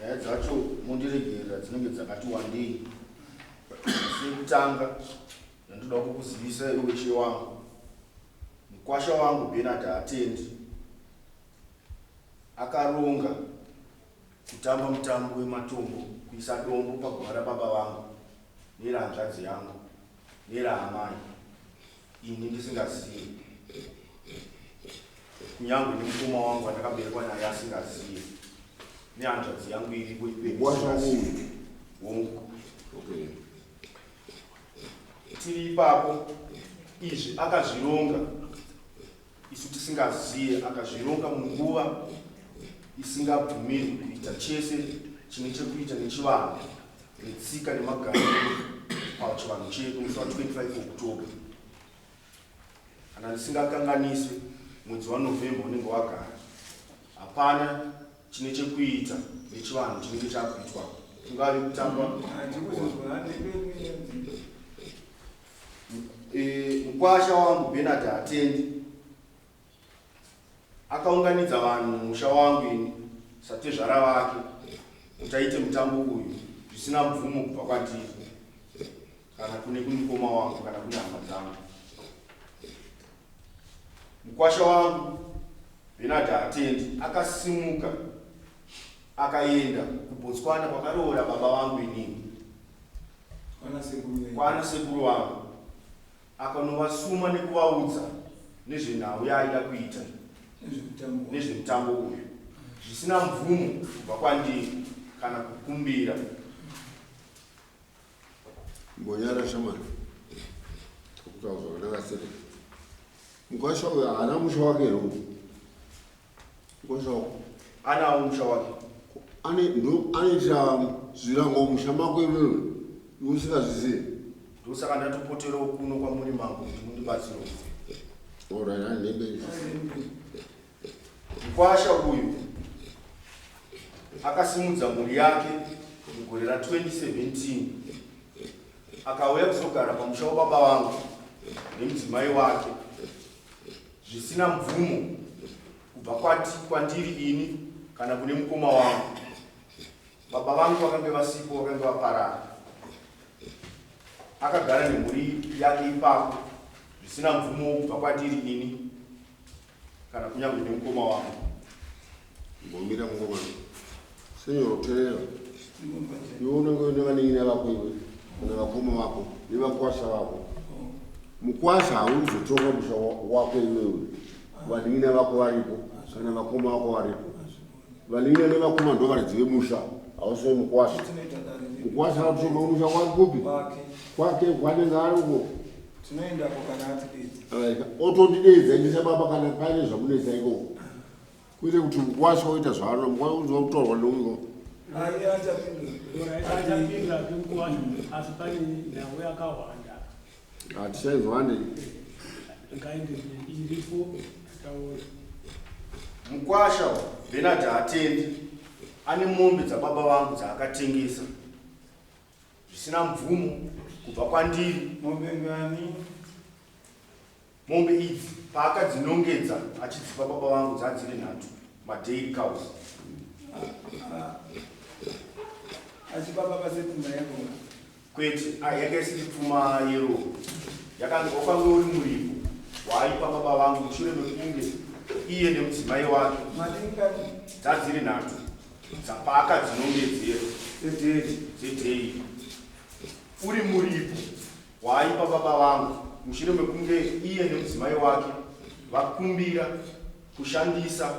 Nyaya dzacho mondiregerera dzinenge dzakati wandei. Asi yekutanga yandoda kukuzivisa iwe ishe wangu, mukwasha wangu Bernard haatendi. Akaronga kutamba mutambo wematombo, kuisa dombo paguva rababa vangu nerahanzvadzi yangu neraamai ini ndisingazive, kunyangwe nemukoma wangu wandakaberekwa naye asingazive, nehanzvadzi yangu iripo ipenyu. Mukwasha wako uyu? Hongu. Okay. Tiri ipapo, izvi akazvironga isu tisingazive, akazvironga munguva isingabvumirwi kuita chese chine chekuita nechivanhu netsika nemagariro pachivanhu chedu musi wa 25 October. Kana ndisingakanganise, mwedzi waNovember unenge wagara, hapana chine chekuita nechivanhu chinenge chakuitwa, kungave kutamba. Mukwasha wangu Bernard Hatendi akaunganidza vanhu mumusha wangu ini satezvara vake kuti aite mutambo uyu zvisina mvumo kubva kwandiri kana kune kumukoma wangu kana kune hama dzangu. Mukwasha wangu Bernard Hatendi akasimuka akaenda kuBotswana kwakaroora baba vangu inini, kwana sekuru vangu, akanovasuma nekuvaudza nezvenhau yaaida kuita nezvemutambo uyu zvisina mvumo kubva kwandiri kana kukumbira. Mbonyara shamwari, kutaura zvakanaka sere. Mukwasha uyu haana musha wake here uyu? Mukwasha wako Anawo musha wake. Ane ndo anoitira zvirango musha mako iwewe iwe usingazvizivi? Ndosaka ndatopoterawo kuno kwamuri mambo kuti mundibatsirewo. Alright, handemberi. Mukwasha uyu akasimudza mhuri yake mugore ra2017, akauya kuzogara pamusha wababa vangu nemudzimai wake zvisina mvumo kubva kwandiri ini kana kune mukoma wangu. Baba vangu vakange vasipo, vakange vaparara. Akagara nemhuri yake ipapo zvisina mvumo kubva kwandiri ini kana kunyange nemukoma wangu. Mbomira mukomana. Senyoro teerera. Iwe unenge une vanin'ina vako iwe, kana vakoma vako nevakwasha vako. Mukwasha hauzotonga musha wako iwewe. Vanin'ina vako varipo kana vakoma vako varipo. Vanin'ina nevakoma ndo varidzi vemusha, hausi mukwasha. Mukwasha anotonga musha wake kupi? Kwake kwanenge ari uko. Tinoendako kana atidedza. Otondidedza ini sababa kana paine zvamunetsa ikoko. Kuite kuti mukwasha oita zvaanoda, mukwasha unzwa kutaurwa neuyo. Ayi achapindura. Achapindura kumukwasha, asi pane nhau yakawanda. Hatichaizwani. Ngaende iripo taura. Mukwasha Bernard Hatendi ane mombe dzababa vangu dzaakatengesa zvisina mvumo kubva kwandiri. Mombe ngani? Mombe idzi paakadzinongedza achidzipa baba vangu dzadziri nhatu, madairy cows. Achipa baba sepfuma yeroora? Kwete, yanga isiri pfuma yeroora, yakanga wakange uri muripo waaipa baba vangu mushure mekunge iye nemudzimai wake. Madingani? Dzadziri nhatu dzapaakadzinongedzera. Dzedairy. Dzedairy, uri muripo waaipa baba vangu mushure mekunge iye nemudzimai wake vakumbira kushandisa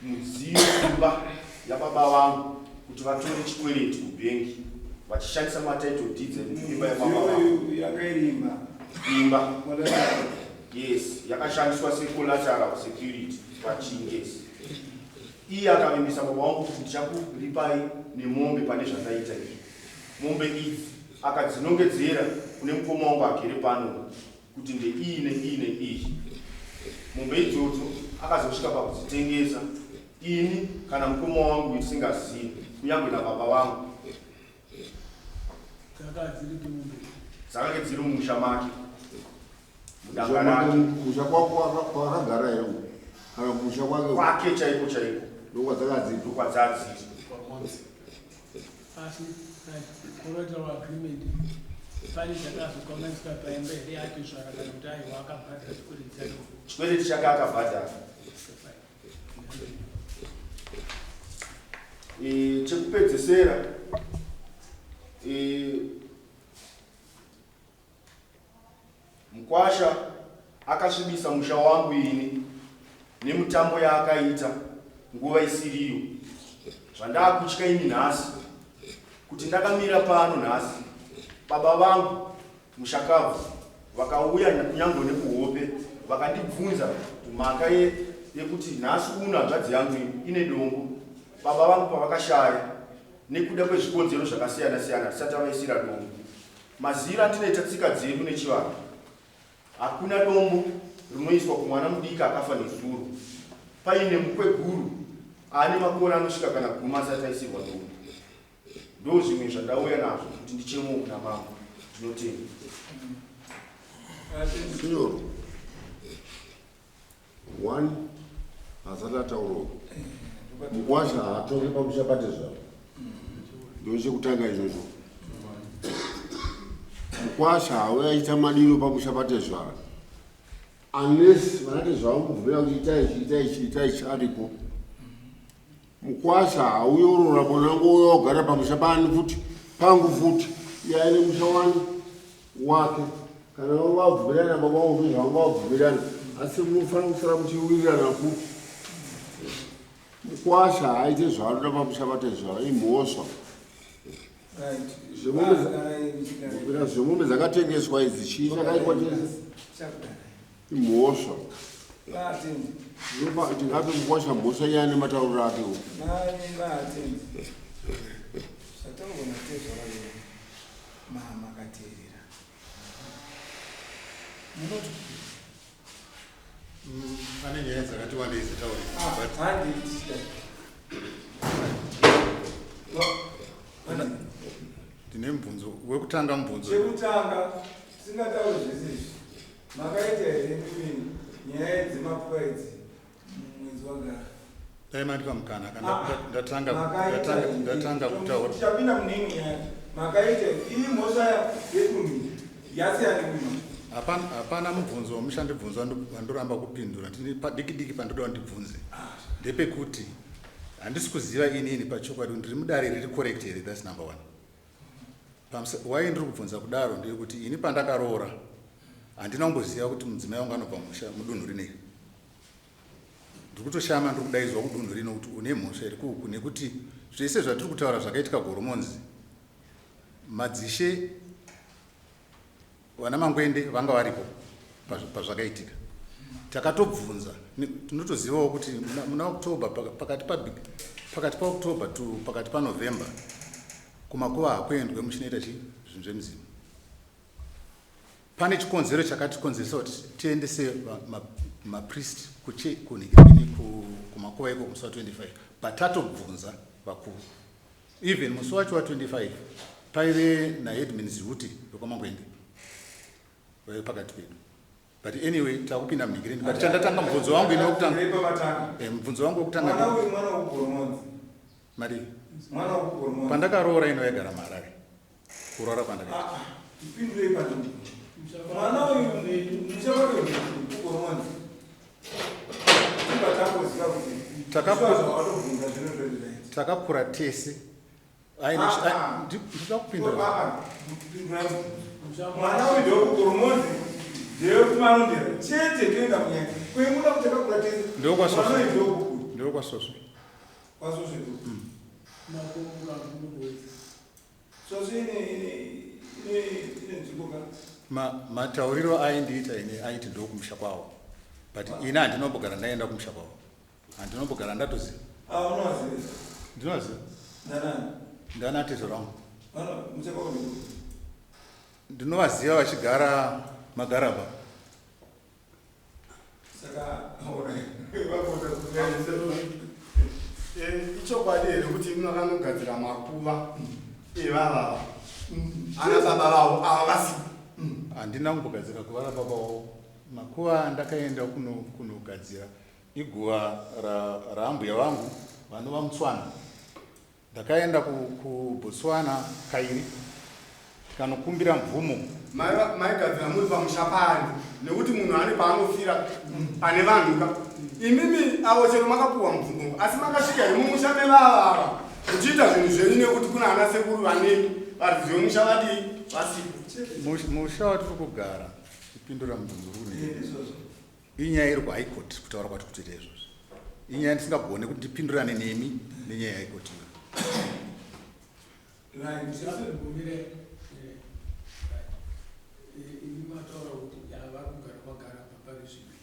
mudziyo imba yababa vangu kuti vatore chikwereti kubhengi vachishandisa matitle deeds imba yababa vangu. Yanga iri imba? Imba, yes, yakashandiswa secollateral security pachingezi. Iye akavimbisa baba vangu kuti ndichakuripai nemombe pane zvandaita izvi. Mombe idzi akadzinongedzera kune mukoma wangu agere pano kuti ndeiyi neiyi neiyi. Mombe idzodzo akazosvika pakudzitengesa ini kana mukoma wangu uyu tisingazivi, kunyange nababa vangu. Dzaka dziripi mombe? Dzakange dziri mumusha make, mudanga rake. Musha kwako kwakagara here uku kana kumusha kwake? Kwake chaiko chaiko. Ndokwadzakadziri? Ndokwadzadziri. Kwamonzi. Asi collateral agreement pane chakazokanganiswa paimba here yatezvara kana kuti aiwa akabhadhara chikwereti chake? Chikwereti chake akabhadhara. Chekupedzesera, mukwasha akasvibisa musha wangu ini nemutambo yaakaita nguva isiriyo. Zvandakutya ini nhasi kuti ndakamira pano nhasi, baba vangu mushakabvu vakauya kunyange nekuhope vakandibvunza mhaka yekuti nhasi uno hanzvadzi yangu ine dombo. Baba vangu pavakashaya nekuda kwezvikonzero zvakasiyana siyana tisati tavaisira dombo. Maziviro andinoita tsika dzedu nechivanhu, hakuna dombo rinoiswa kumwana mudiki akafa nezuro paine mukweguru ane makore anosvika kana 10 asati aisirwa dombo. Ndo zvimwe zvandauya nazvo kuti ndichemewo kuna mambo. Ndinotenda. Sinyoro one asati ataurawo, mukwasha haatonge pamusha patezvaro. Ndochekutanga izvozvo. Mukwasha hauya achiita madiro pamusha patezvara unless vanatezvara mubvumira kuti itai ichi, itai ichi, itai ichi aripo. Mukwasha hauyorora mwanangu uyo wagara pamusha pani futi pangu futi, iye aine musha wani wake. Kana vabvumirana baba vangu ndozvavanga vabvumirana, asi munofanira kusara muchiwirirana futi. Mukwasha haaite zvaanoda pamusha patezvara, imhosva. Zvemombe dzakatengeswa idzi, chii chakaitwa chese imhosva. Tingape mukwasha mhosva iye ane matauriro ake. Zvataurwa natezvara vedu, makateerera, munoti Pane nyaya dzakati wandei dzataurika. Handei. Ndine mubvunzo wekutanga, mubvunzo. Chekutanga, tisingatauri zvese izvi, makaita here mimi nyaya dzemakuva idzi mumwedzi wagara? Dai mandipa mukana ka ndatanga ndatanga kutaura. Tichapinda mune imwe nyaya. Makaita iyi mhosva yekumira yasiyana nekumira. Hapana, hapana mubvunzo wamuchandibvunza wandoramba kupindura. Ndine padiki diki pandoda ndibvunze, ndepekuti handisi kuziva inini pachokwadi kuti ndiri mudare riri correct here. That's number one. Why ndiri kubvunza kudaro ndeyekuti ini pandakaroora handina kumboziva kuti mudzimai wangu anobva musha mudunhu rineri. Ndiri kutoshama ndiri kudaidzwa kudunhu rino kuti une mhosva iri kuuku, nekuti zvese zvatiri kutaura zvakaitika Goromonzi, madzishe vana Mangwende vanga varipo pazvakaitika. Takatobvunza, tinotozivawo kuti muna October, pakati paOctober to pakati paNovember, kumakuva hakuendwe muchinoita chi zvinhu zvemuzimu. Pane chikonzero chakatikonzeresa kuti tiendese mapriest kunhingirikini kumakuva iko musi wa25, but tatobvunza vakuru. Even musi wacho wa25 paive naheadman Ziuti wekwaMangwende vaive pakati pedu. But anyway, takupinda munhingirini, but chandatanga mubvunzo wangu ini wekutanga, mubvunzo wangu wekutanga, Mwana uyu mwana wekuGoromonzi. Mari Mwana wekuGoromonzi. Pandakaroora ino yaigara muHarare, kuroora kwandakaita. Ah, ipindurei panini. Mwana uyu musha wake kuGoromonzi. Tibva tangoziva kuti zvawatobvunza zvino zvezviraiti. Takakura tese. Ndinoda kupindura. Mwana uyu ndewekuGoromonzi, ndewekuMarondera chete, toenda munyaya kwemuda kuti takakura tese. Ndokwasvosvo. Mwana uyu ndewekukuru. Ndokwasvosvo. Kwasvosvo. Svosvo ine nzvimbo ka. Matauriro aindiita ini aiti ndokumusha kwavo, but ini handinombogara ndaenda kumusha kwavo, handinombogara ndatoziva. Ah, unovaziva? Ndinovaziva. Nanani? Ndana tezvo rangu. Vano musha kwavo ndekupi? Ndinovaziva vachigara Magaraba. Saka alright, vapota kuyaisa. Ichokwadi here kuti makanogadzira makuva evavava ana baba vavo ava vasipo? Handina kumbogadzira guva rababa wavo. Makuva andakaenda kunogadzira iguva raambuya vangu vanova mutswana. Ndakaenda kuBotswana kairi tikanokumbira mvumo. Maigadzira muri pamusha paani nekuti munhu ane paanofira pane vanhu ka imimi avo chero makapuwa mvumo asi makasvika here mumusha mevava ava muchiita zvinhu zvenyu nekuti kuna ana sekuru vanemi varidzi vemusha vadii vasipo. Musha watiri kugara kupindura mubvunzo uri kunei inyaya iri kuhigh court kutaura kwati kutoita izvozvo inyaya ndisingagone kuti ndipindurane nemi nenyaya yehigh court iyo. Gumire imi mataura kuti vari kugara kwagara pari zvino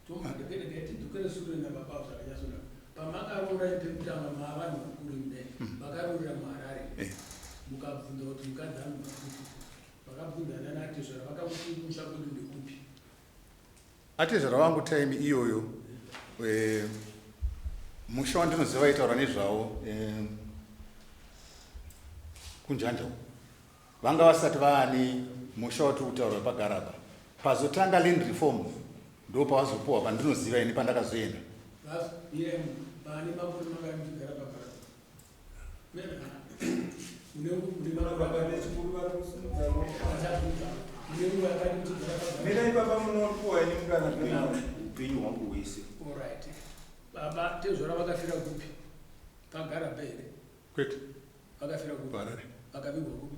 tomadekedeke tidzokere sure nababa zvakanyasona pamakaroora pekutanga mavanhu vakurimbe makaroorera muHarare mukabvunza kuti mukadzi anobva kupi vakabvunza nana atezvara vakakuti musha kwedu ndekupi. Atezvara vangu time iyoyo musha wandinoziva vaitaura nezvawo kunjanja uko vanga vasati vaane musha watiri kutaura pagaraba. Pazotanga land reform ndo pavazopuwa pandinoziva ini pandakazoenda. Pane makore mangani muchigara pagaraba? Baba vechikuru vari kusimudza ruoko. Vachabvunza mune nguva yakati muchigara pagaraba? Mina ipapa munopuwa ini mukana pena. Upenyu hwangu hwese. Alright, baba tezvara vakafira kupi? Pagaraba here? Kwete. Vakafira kupi? Kuharare. Vakavigwa kupi?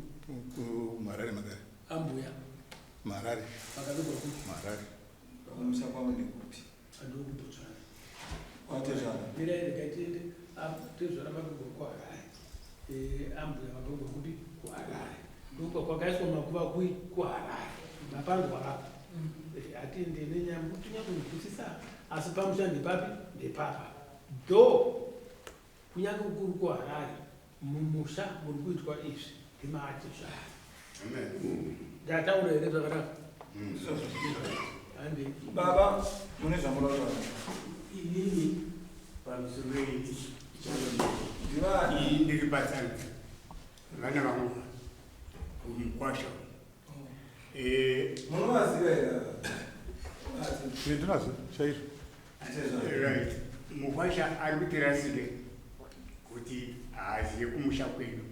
Muharare magare. Ambuya? Muharare. Vakavigwa kupi? Muharare. Kumusha kwavo ndekupi? Andikubotswana. Kwatezvara. Mirai, regai tiende. Tezvara vakavigwa kuHarare, ambuya vakavigwa kupi? Kuharare. Ndokwa kwakaiswa makuva kui? Kuharare. Mapanzwa apa? Hatiende nenyaya tinyatsonzwisisa asi pamusha ndepapi? Ndepapa. Though kunyange kukuru kuHarare, mumusha muri kuitwa izvi ndemaatezvara. Ndataura here zvakanaka? Handi. Baba, mune zvamunotaura. Inini pamusoro Ndivani? iyi ndiri patsanza vana vangu mukwasha. Munovaziva here ava? Ndinazvo chaizvo. Atezvara. Right, mukwasha ari kutirasike kuti haazive kumusha kwedu.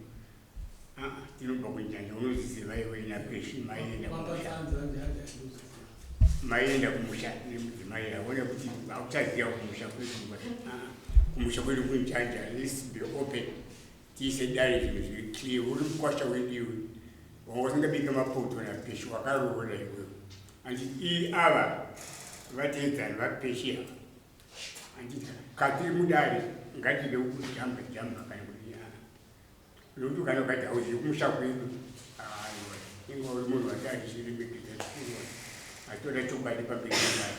Ah, tinobva kunjanja, unoziziva iwe napeshi maienda kumusha. Kwapatsanza njanja ndoziziva. Maienda kumusha nemudzimai, aone kuti hauchaziva kumusha kwedu. Ah, kumusha kwedu kunjanja. Let's be open, tiise dare zvinhu zviri clear. Uri mukwasha wedu iwe, wanga usingabike mapoto napeshi, wakaroora iwewe anditi? Ii ava vateedzani vapeshi ava anditi? Katiri mudare ngatide kujamba jamba kana kuti nokuti kana ukati hauzivi kumusha kwedu, aiwa, inga uri munhu wati achiremekedza, atoda chokwadi pamberi pedare.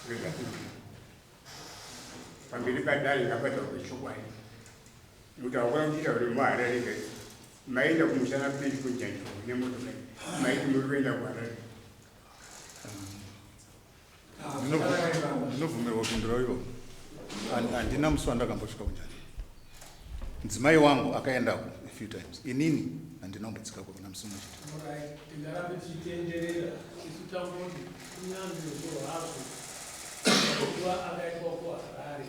Rega pamberi padare ngapataurwe chokwadi nekuti haukona kuita uri muHarare kai maenda kumusha napeshi kunjanja nemotokari maiti muri kuenda kuHarare. Ndinobvumirwa kupindura ivo. Handina musi wandakambosvika kunjanja. Mudzimai wangu akaendako a few times, inini handina kumbotsikako kuna musi mumwe chete. Alright, tingarambe tichitenderera isu tamboti kunyange zvo hazvo makuva akaitwa kuHarare,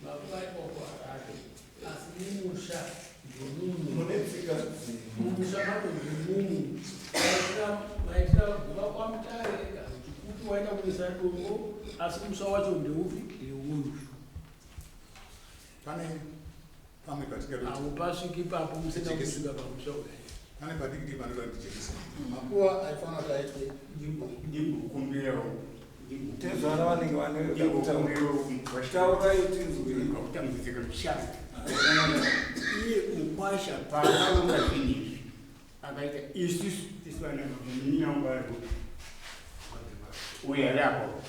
makuva aitwa kuHarare, asi mumusha ndomumu. Mune tsika dzenyu. Mumusha macho ndomumu. Maitira guva kwaMutare kana kuti kupi, waenda kuisa dombo, asi musha wacho ndeupi? Ndeuyu. Pane pamwe patingada Haupasviki ipapo musina kusvika pamusha kudai. Pane padikidi panoda kutijekesa makuva aifanira kuti aitwe. Ndimbokumbirawo. Tezvara vanenge vane Ndimbokumbirawo. Taurai tinzwe. Kutambudzika mushanda iye mukwasha paakaronga zvinhu izvi akaita isusu tisu vana munin'ina wangu aripo uyo ari apo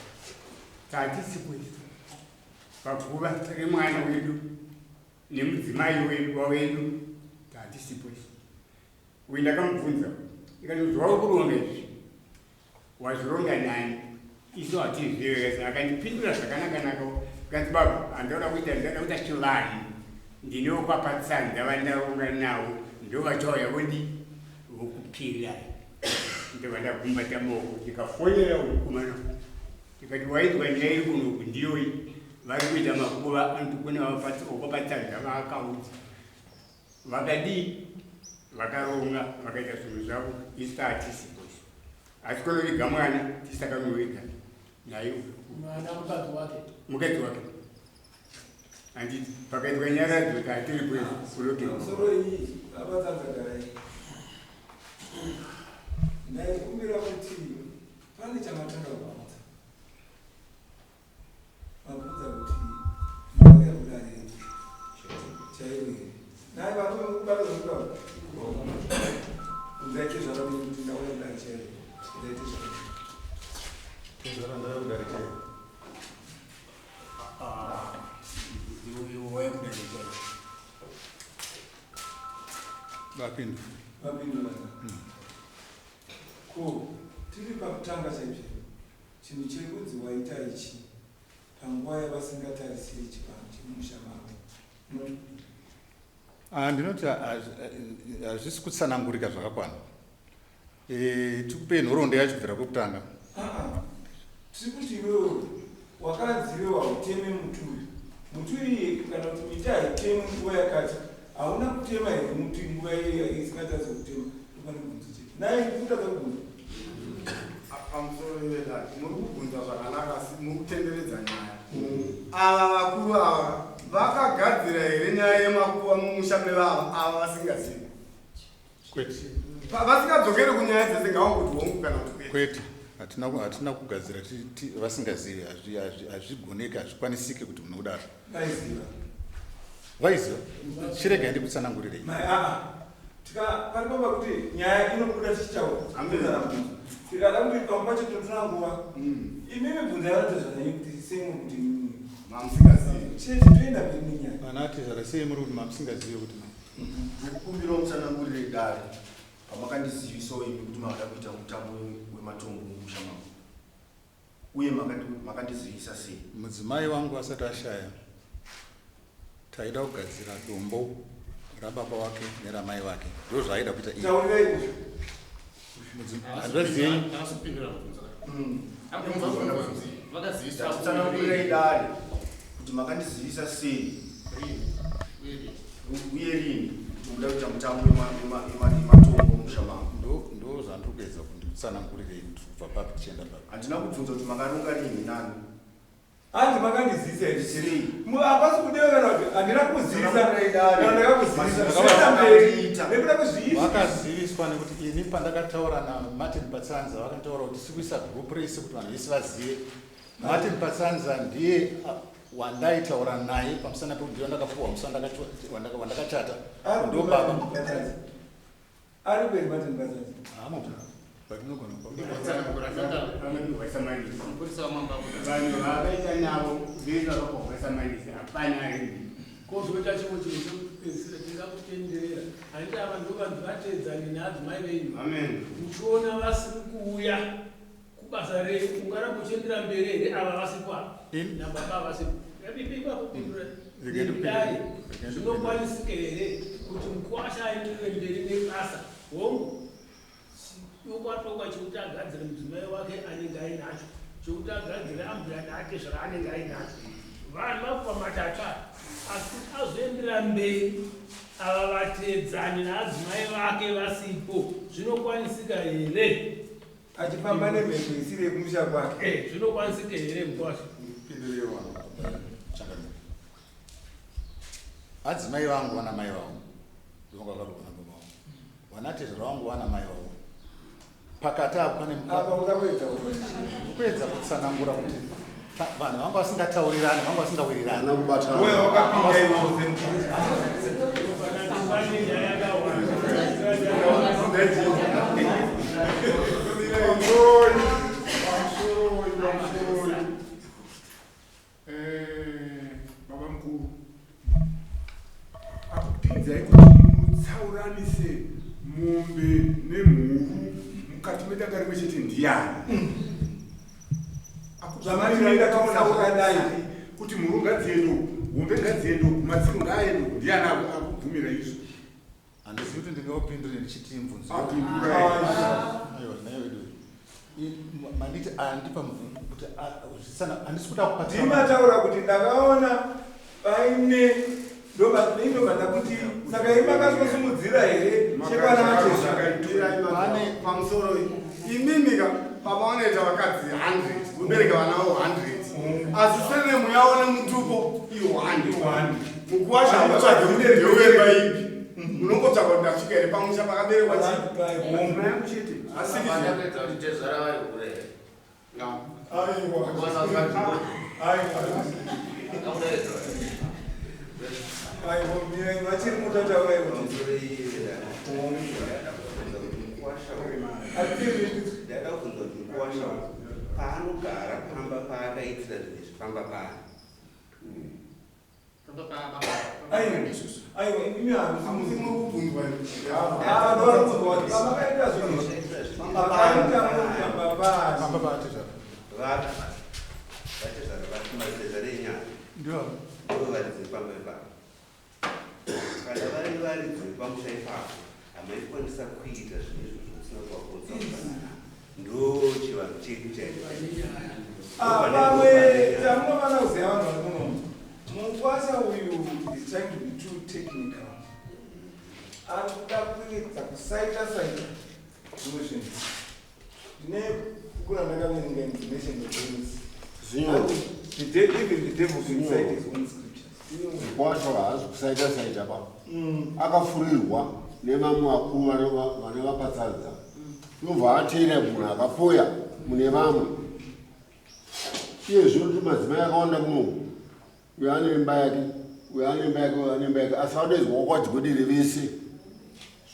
tatisi kuisa paguva remwana wedu nemudzimai wedu wawedu tatisipo isu. Uyu ndakamubvunza ndikati, "Zvauri kuronga izvi wazvironga nani? Isu hatizive." Akandipindura zvakanaka-naka kanzi, "Baba, handaoda kuita, ndada kuita chivanhu, ndinewo kwapatsanza vandaronga navo, ndo vachauya vodi vokupirirai." Ndobva ndagumbata maoko, ndikafonera mukomana ndikati, "Waitwa nyaya iri kunoku ndiyoyi." Vari kuita makuva anoti kune vapatsanza vaakaudza. Vakadii? Vakaronga, vakaita zvinhu zvavo, isu taatisipo isu. Asi kunoviga mwana tisu takanoviga naye uyu. Mwana mukadzi wake. Mukadzi wake. Handiti pakaitwa nyaradzo taatiripo isu kuloke. Pamusoro iyi abatsanza garai. Ndaikumbira kuti pane chamatanga kubvunza. Mabvunza kuti mauya kudare chairo here? Nhai varume mukubata zvakudaro. Bvunzai tezvara venyu kuti ndauya kudare chairo. Bvunzai tezvara. Tezvara ndauya kudare chairo. Ah, iwe wauya kudare chairo. Vapindura. Vapindura. Ko tiri pakutanga chaipo. Chinhu chekunzi waita ichi panguva yavasingatarisiri chivanhu chemumusha mavo unoti kudii? Ah, ndinoti hazvisi kutsanangurika zvakakwana. Eh, tikupei nhoroondo yacho kubvira kwekutanga. Aa, tiri kuti iwewe wakanzi iwewe hauteme muti uyu. Muti uyu kana kuti miti haitemwi nguva yakati. Hauna kutema here muti nguva iyoyo isingatarise kutema? Ndopane mubvunzo chete. Nhai kutadza kubvunza. Pamusoro vedare muri kubvunza zvakanaka asi muri kutenderedza nyaya. Ava vakuru ava vakagadzira here nyaya yemakuva mumusha mevava ava vasingazivi? Kwete. Vasingadzokere kunyaya dzese ngavangoti hongu kana kuti kwete. Kwete. Hatina hatina kugadzira vasingazivi hazvigoneki hazvikwanisiki kuti munhu udaro. Vaiziva. Vaiziva. Chiregai ndikutsanangurirei. Mai aa. Tika pari pamba kuti nyaya inobuda tichitaura. Amuzana mubvunzo. Tikada kuti pamwe pacho tinotora nguva. Imimi bvunzai vanotezvara yenyu kuti sei muri kuti imimi. Mamusingazivi. Chete toenda mberi nenyaya. Vana atezvara sei muri kuti mamusingazivi kuti Ndikukumbirawo mutsanangurire dare pamakandizivisawo imi kuti makada kuita mutambo wematombo mumusha mangu uye makandizivisa sei? Mudzimai wangu asati ashaya taida kugadzira dombo rababa wake neramai vake ndozvaaida kuita iye. Taurirai uyu. Hanzvadzi yenyu Tsanangurirei dare kuti makandizivisa sei uye rini kuti muda kuita mutambo wematombo mumusha mangu. Ndo zvandiri kuedza kuti ndikutsanangurirei kuti kubva papi tichienda papi. Handina kubvunza kuti makaronga rini nani. Hanzi makandizivisa here? Sei? Hapasi kudewa kana kuti handina kuzivisa Tsanangurirei dare. kana ndakakuzivisa. Mazivisa Zvienda mberi akandiita. nekuda kwezviizvi. Vakaziviswa nekuti ini pandakataura naMartin Patsanza vakataura kuti tiri kuisa group rese kuti vanhu vese vazive. Martin Patsanza ndiye wandaitaura naye pamusana pekuti ndiye wandakapuwa musi wandakachata. Ari Ndo baba. Patsanza. Ari kweri Martin Patsanza. Hamo. But unogona Vanhu vakaita navo vese vakakohwesa manisi hapana ari. Kozoita chimwe chinhu chekupedzisira tingakutenderera. Handiti ava ndo vanhu vateedzani naadzimai venyu. Amen. Muchiona vasiri kuuya kubasa renyu ungaramba uchiendera mberi here ava vasipo ava? Nababa vasipo. Ipapo pindura. Regai ndipindure. Dai Regai ndipindure. zvinokwanisika here kuti mukwasha aenderere mberi nebasa? Hongu. Chidokwa-dokwa chekuti agadzire mudzimai wake anenge ainacho, chekuti agadzire ambuya nake zvaanenge ainacho. Vanhu vakupa matatu aya, asi kuti azoenderera mberi ava vateedzani naadzimai vake vasipo, zvinokwanisika here? Achifamba nemhepo isiri yekumusha kwake. Zvinokwanisika here mukwasha? Pindurai wangu. Changamire. Adzimai vangu vana mai vavo. Ndonga vakaroorwa nababa vangu. Vanatezvara vangu vana mai vavo. Pakati apo pane Apa uda kuedza kuti kuedza kutsanangura kuti vanhu vanga vasingataurirani, vanga vasingawirirani. Haana kubatana. Wewe wakapinda iwewe semukuru. Pane nyaya yakawanda. Pamusoroi, pamusoroi, pamusoroi. Baba mukuru, akupinzai kuti mutsauranise mombe nemhuru mukati medanga rimwe chete ndiyani? Zvamati ndakaona Akupinzai kuti mhuru ngadziende uku, hombe ngadziende uku, matsiru ngaaende uku, ndiyani akubvumira izvo? Handizivi kuti ndingaupindure ndichiti mubvunzo. Apindurai. Aiwa, nhai wedu. Manditi andipa kuti zvisana handisi kuda kupatira. Ndimataura kuti ndakaona paine ndobva ndakuti saka imi makazosimudzira here chekwana vatezvara. Pane pamusoro imimi ka baba vanoita vakadzi 100 vobereka vana vavo 100 asi senemu yavo nemutupo i1. Mukuwasha hautsvage kuti ndewemba ipi, unongotsvaga kuti ndasvika here pamusha pakaberekwa chii. Asi Pandapedza kuti tezvara vari kure. Aiwa, aiwa, aiwa, mirai vachiri mutataura kuti Ndada kubvunza kuti mukuwasha paanogara pamba paakaitira zvinhu izvi pamba paani? Aiwa, aiwa, imi hamusi hamusi muri kubvunzwa. Ah, ndorikubvunzwa kuti pamakaita zvinhu izvi makaita muri pamba paani? Pamba paatezvara. Vatezvara vati matezvara enyama Ndio. ndo varidzi vepamba ipapo. Kana vari varidzi vepamusha ipapo, hamaikwanisa kuita zvinhu izvozvo musina kuvakonza kufanana. Ndo chivanhu chedu chaicho. Ah, pamwe chamunofanira kuziva vanhu vari munomu, mukwasha uyu is trying to be too technical. Ari kuda kuedza kusaita saita zvimwe zvinhu. Ndine bhuku randakaverenga in the Nation of James. Zvino Even the devil can cite his own scriptures. Mukwasha haazi kusaita saita pa akafurirwa nevamwe vakuru vane vapatsanza, ndobva ateera munhu akapoya mune vamwe. Iye zvino kuti madzimai akawanda muno, uyo ane imba yake, uyo ane imba yake, uyo ane imba yake, asi vanoizwa kwadyodere vese.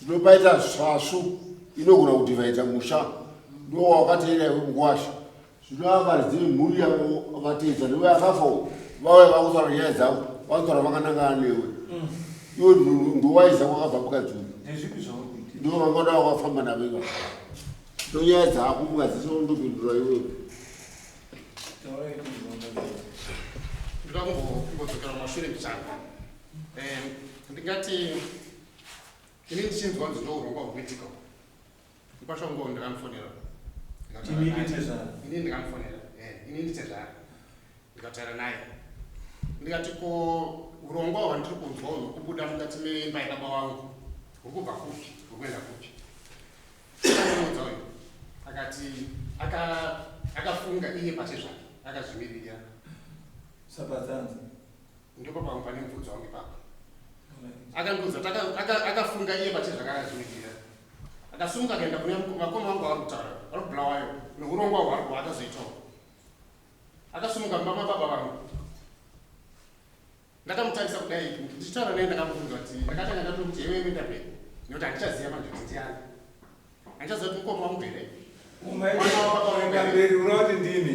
Zvino paita svasvu inogona kuti vaita musha, ndo wakateera iwe mukwasha. Zvino varidzi vemhuri yavo vateedza newe akafa, vauya vakutaura nyaya dzavo, vanotaura vakanangana newe. Iwe ndowaiza kwakabva mukadzi uyu. Ndezvipi zvauri kuita? Ndo vangoda wakafamba navo ivavo, ndo nyaya dzako mukadzi sondopindura iwewe. Taurai kuti. Ndoda kumbodzokera mumashure mbichana. Ndingati ini ndichinzwa kunzi ndo urongwa hwekuitika mukwasha wangu, ndakamufonera. Ndikataura Imi naye. nditezvara? Ini ndikamufonera. Ini nditezvara, ndikataura naye, ndikati, ko urongwa hwandiri kunzwa uhu kubuda mukati meimba yababa wangu huri kubva kupi, huri kuenda kupi? Akamuudza uyu, akati akafunga iye pache zvake, akazvimiririra. Sapatsanza. Ndipo pamwe pane mubvunzo wangu ipapo. Akandiudza kuti akafunga iye pache zvake, akazvimiririra, akasumuka, akaenda kune vakoma vangu vari kutaura vari kuBulawayo neurongwa hwaakazoitawo. Akasumuka mumba mababa vangu. Ndakamutarisa kudai ndichitaura naye, ndakamubvunza kuti, ndakatanga ndatomuti, "Iwe uenda mberi," nekuti handichaziva manje kuti ndiani, handichaziva kuti mukoma wangu here, mwana wababa wangu Umaenda here. mberi, unoda kuti ndimi?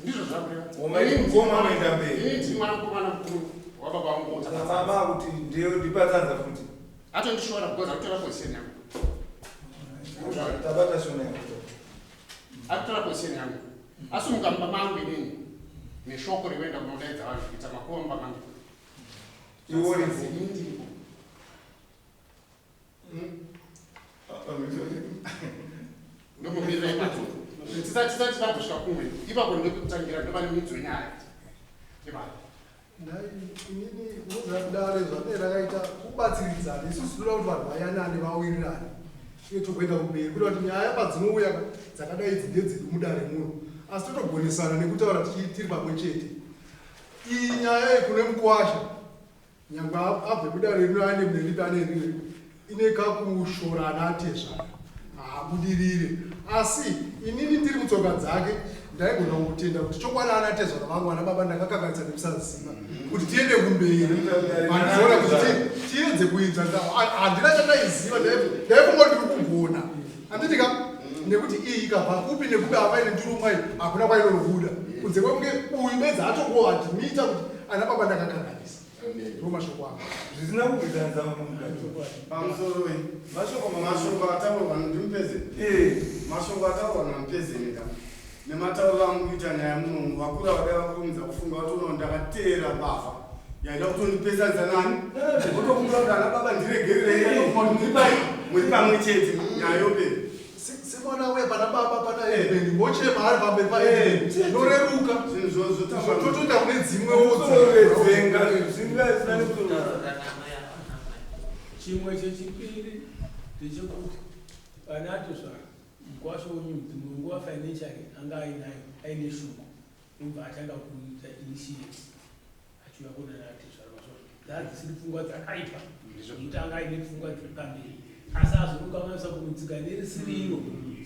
Ndizvo zvakureva. Umaiti mukoma unoenda mberi. Ini ndini mwana mukomana mukuru wababa vangu. Mama kuti ndiyo ndipatsanza futi. Atondishora because akutora position yangu. Tabata shona yako. Akutora position yangu, asumuka mumba mangu inini neshoko rekuenda kunodaidza vanhu kuita makuva mumba mangu. Iwe uripo. Ini ndiripo. Ndomumirira ipapo tisati tambosvika kumwe. Ipapo ndopekutangira, ndopane midzi wenyaya ipapo. Nhai, inini unoziva kudare zvadai rakaita kubatsiridzana. Isusu tinoda kuti vanhu vayanane, vawirirane uye tokuenda kumberi, kuita kuti nyaya padzinouya dzakadai idzi ndedzedu mudare muno, asi totogonesana nekutaura tiri pamwe chete. Iyi nyaya yekune mukwasha, nyangwe abve mudare rino aende mune ripi, ane riri ine kakushorana, atezvara haabudirire. Asi inini ndiri mutsoka dzake ndaigona kutenda kuti chokwadi ana tezvara vangu, ana baba, ndakakanganisa nekusaziva, kuti tiende kumberi. Vandiona kuti tiedze kuinza. Handina chandaiziva, ndaifunga kuti ndiri kugona, handiti ka? Nekuti iyi ikabva kupi nekupi, apa ine ndurumwa iyi hakuna kwainonobuda kunze kwekunge uyu bedzi atongoadmita kuti ana baba ndakakanganisa. Ndo mashoko angu. Zvisina kubvidzanisa mukati. Pamusoro iyi mashoko. Mashoko ataurwa ndimupeze. Mashoko ataurwa namupezeni ka nematauriro amukuita nyaya munomu, vakura vadai vakurumidza kufunga, vatoona ndakateera mbavha yaida kutondipesanisa nani, votokumbira kuti ana baba ndiregererei, muri pamwe chete, nyaya yopera. mwana auya pana baba pana headman vochema ari pamberi paheadman zvoreruka totoenda kune dzimwewo Chimwe chechipiri ndechekuti vana atozvara mukwasha wenyu dzimwe nguva financially anga ainayo aine shungu ndobva atanga kuita initiate achiuya kuonana atezvara mazuva dzaa dzisiri pfungwa dzakaipa zvekuti anga aine pfungwa dziri pamberi asi azonokanganisa kunotsika nerisiriro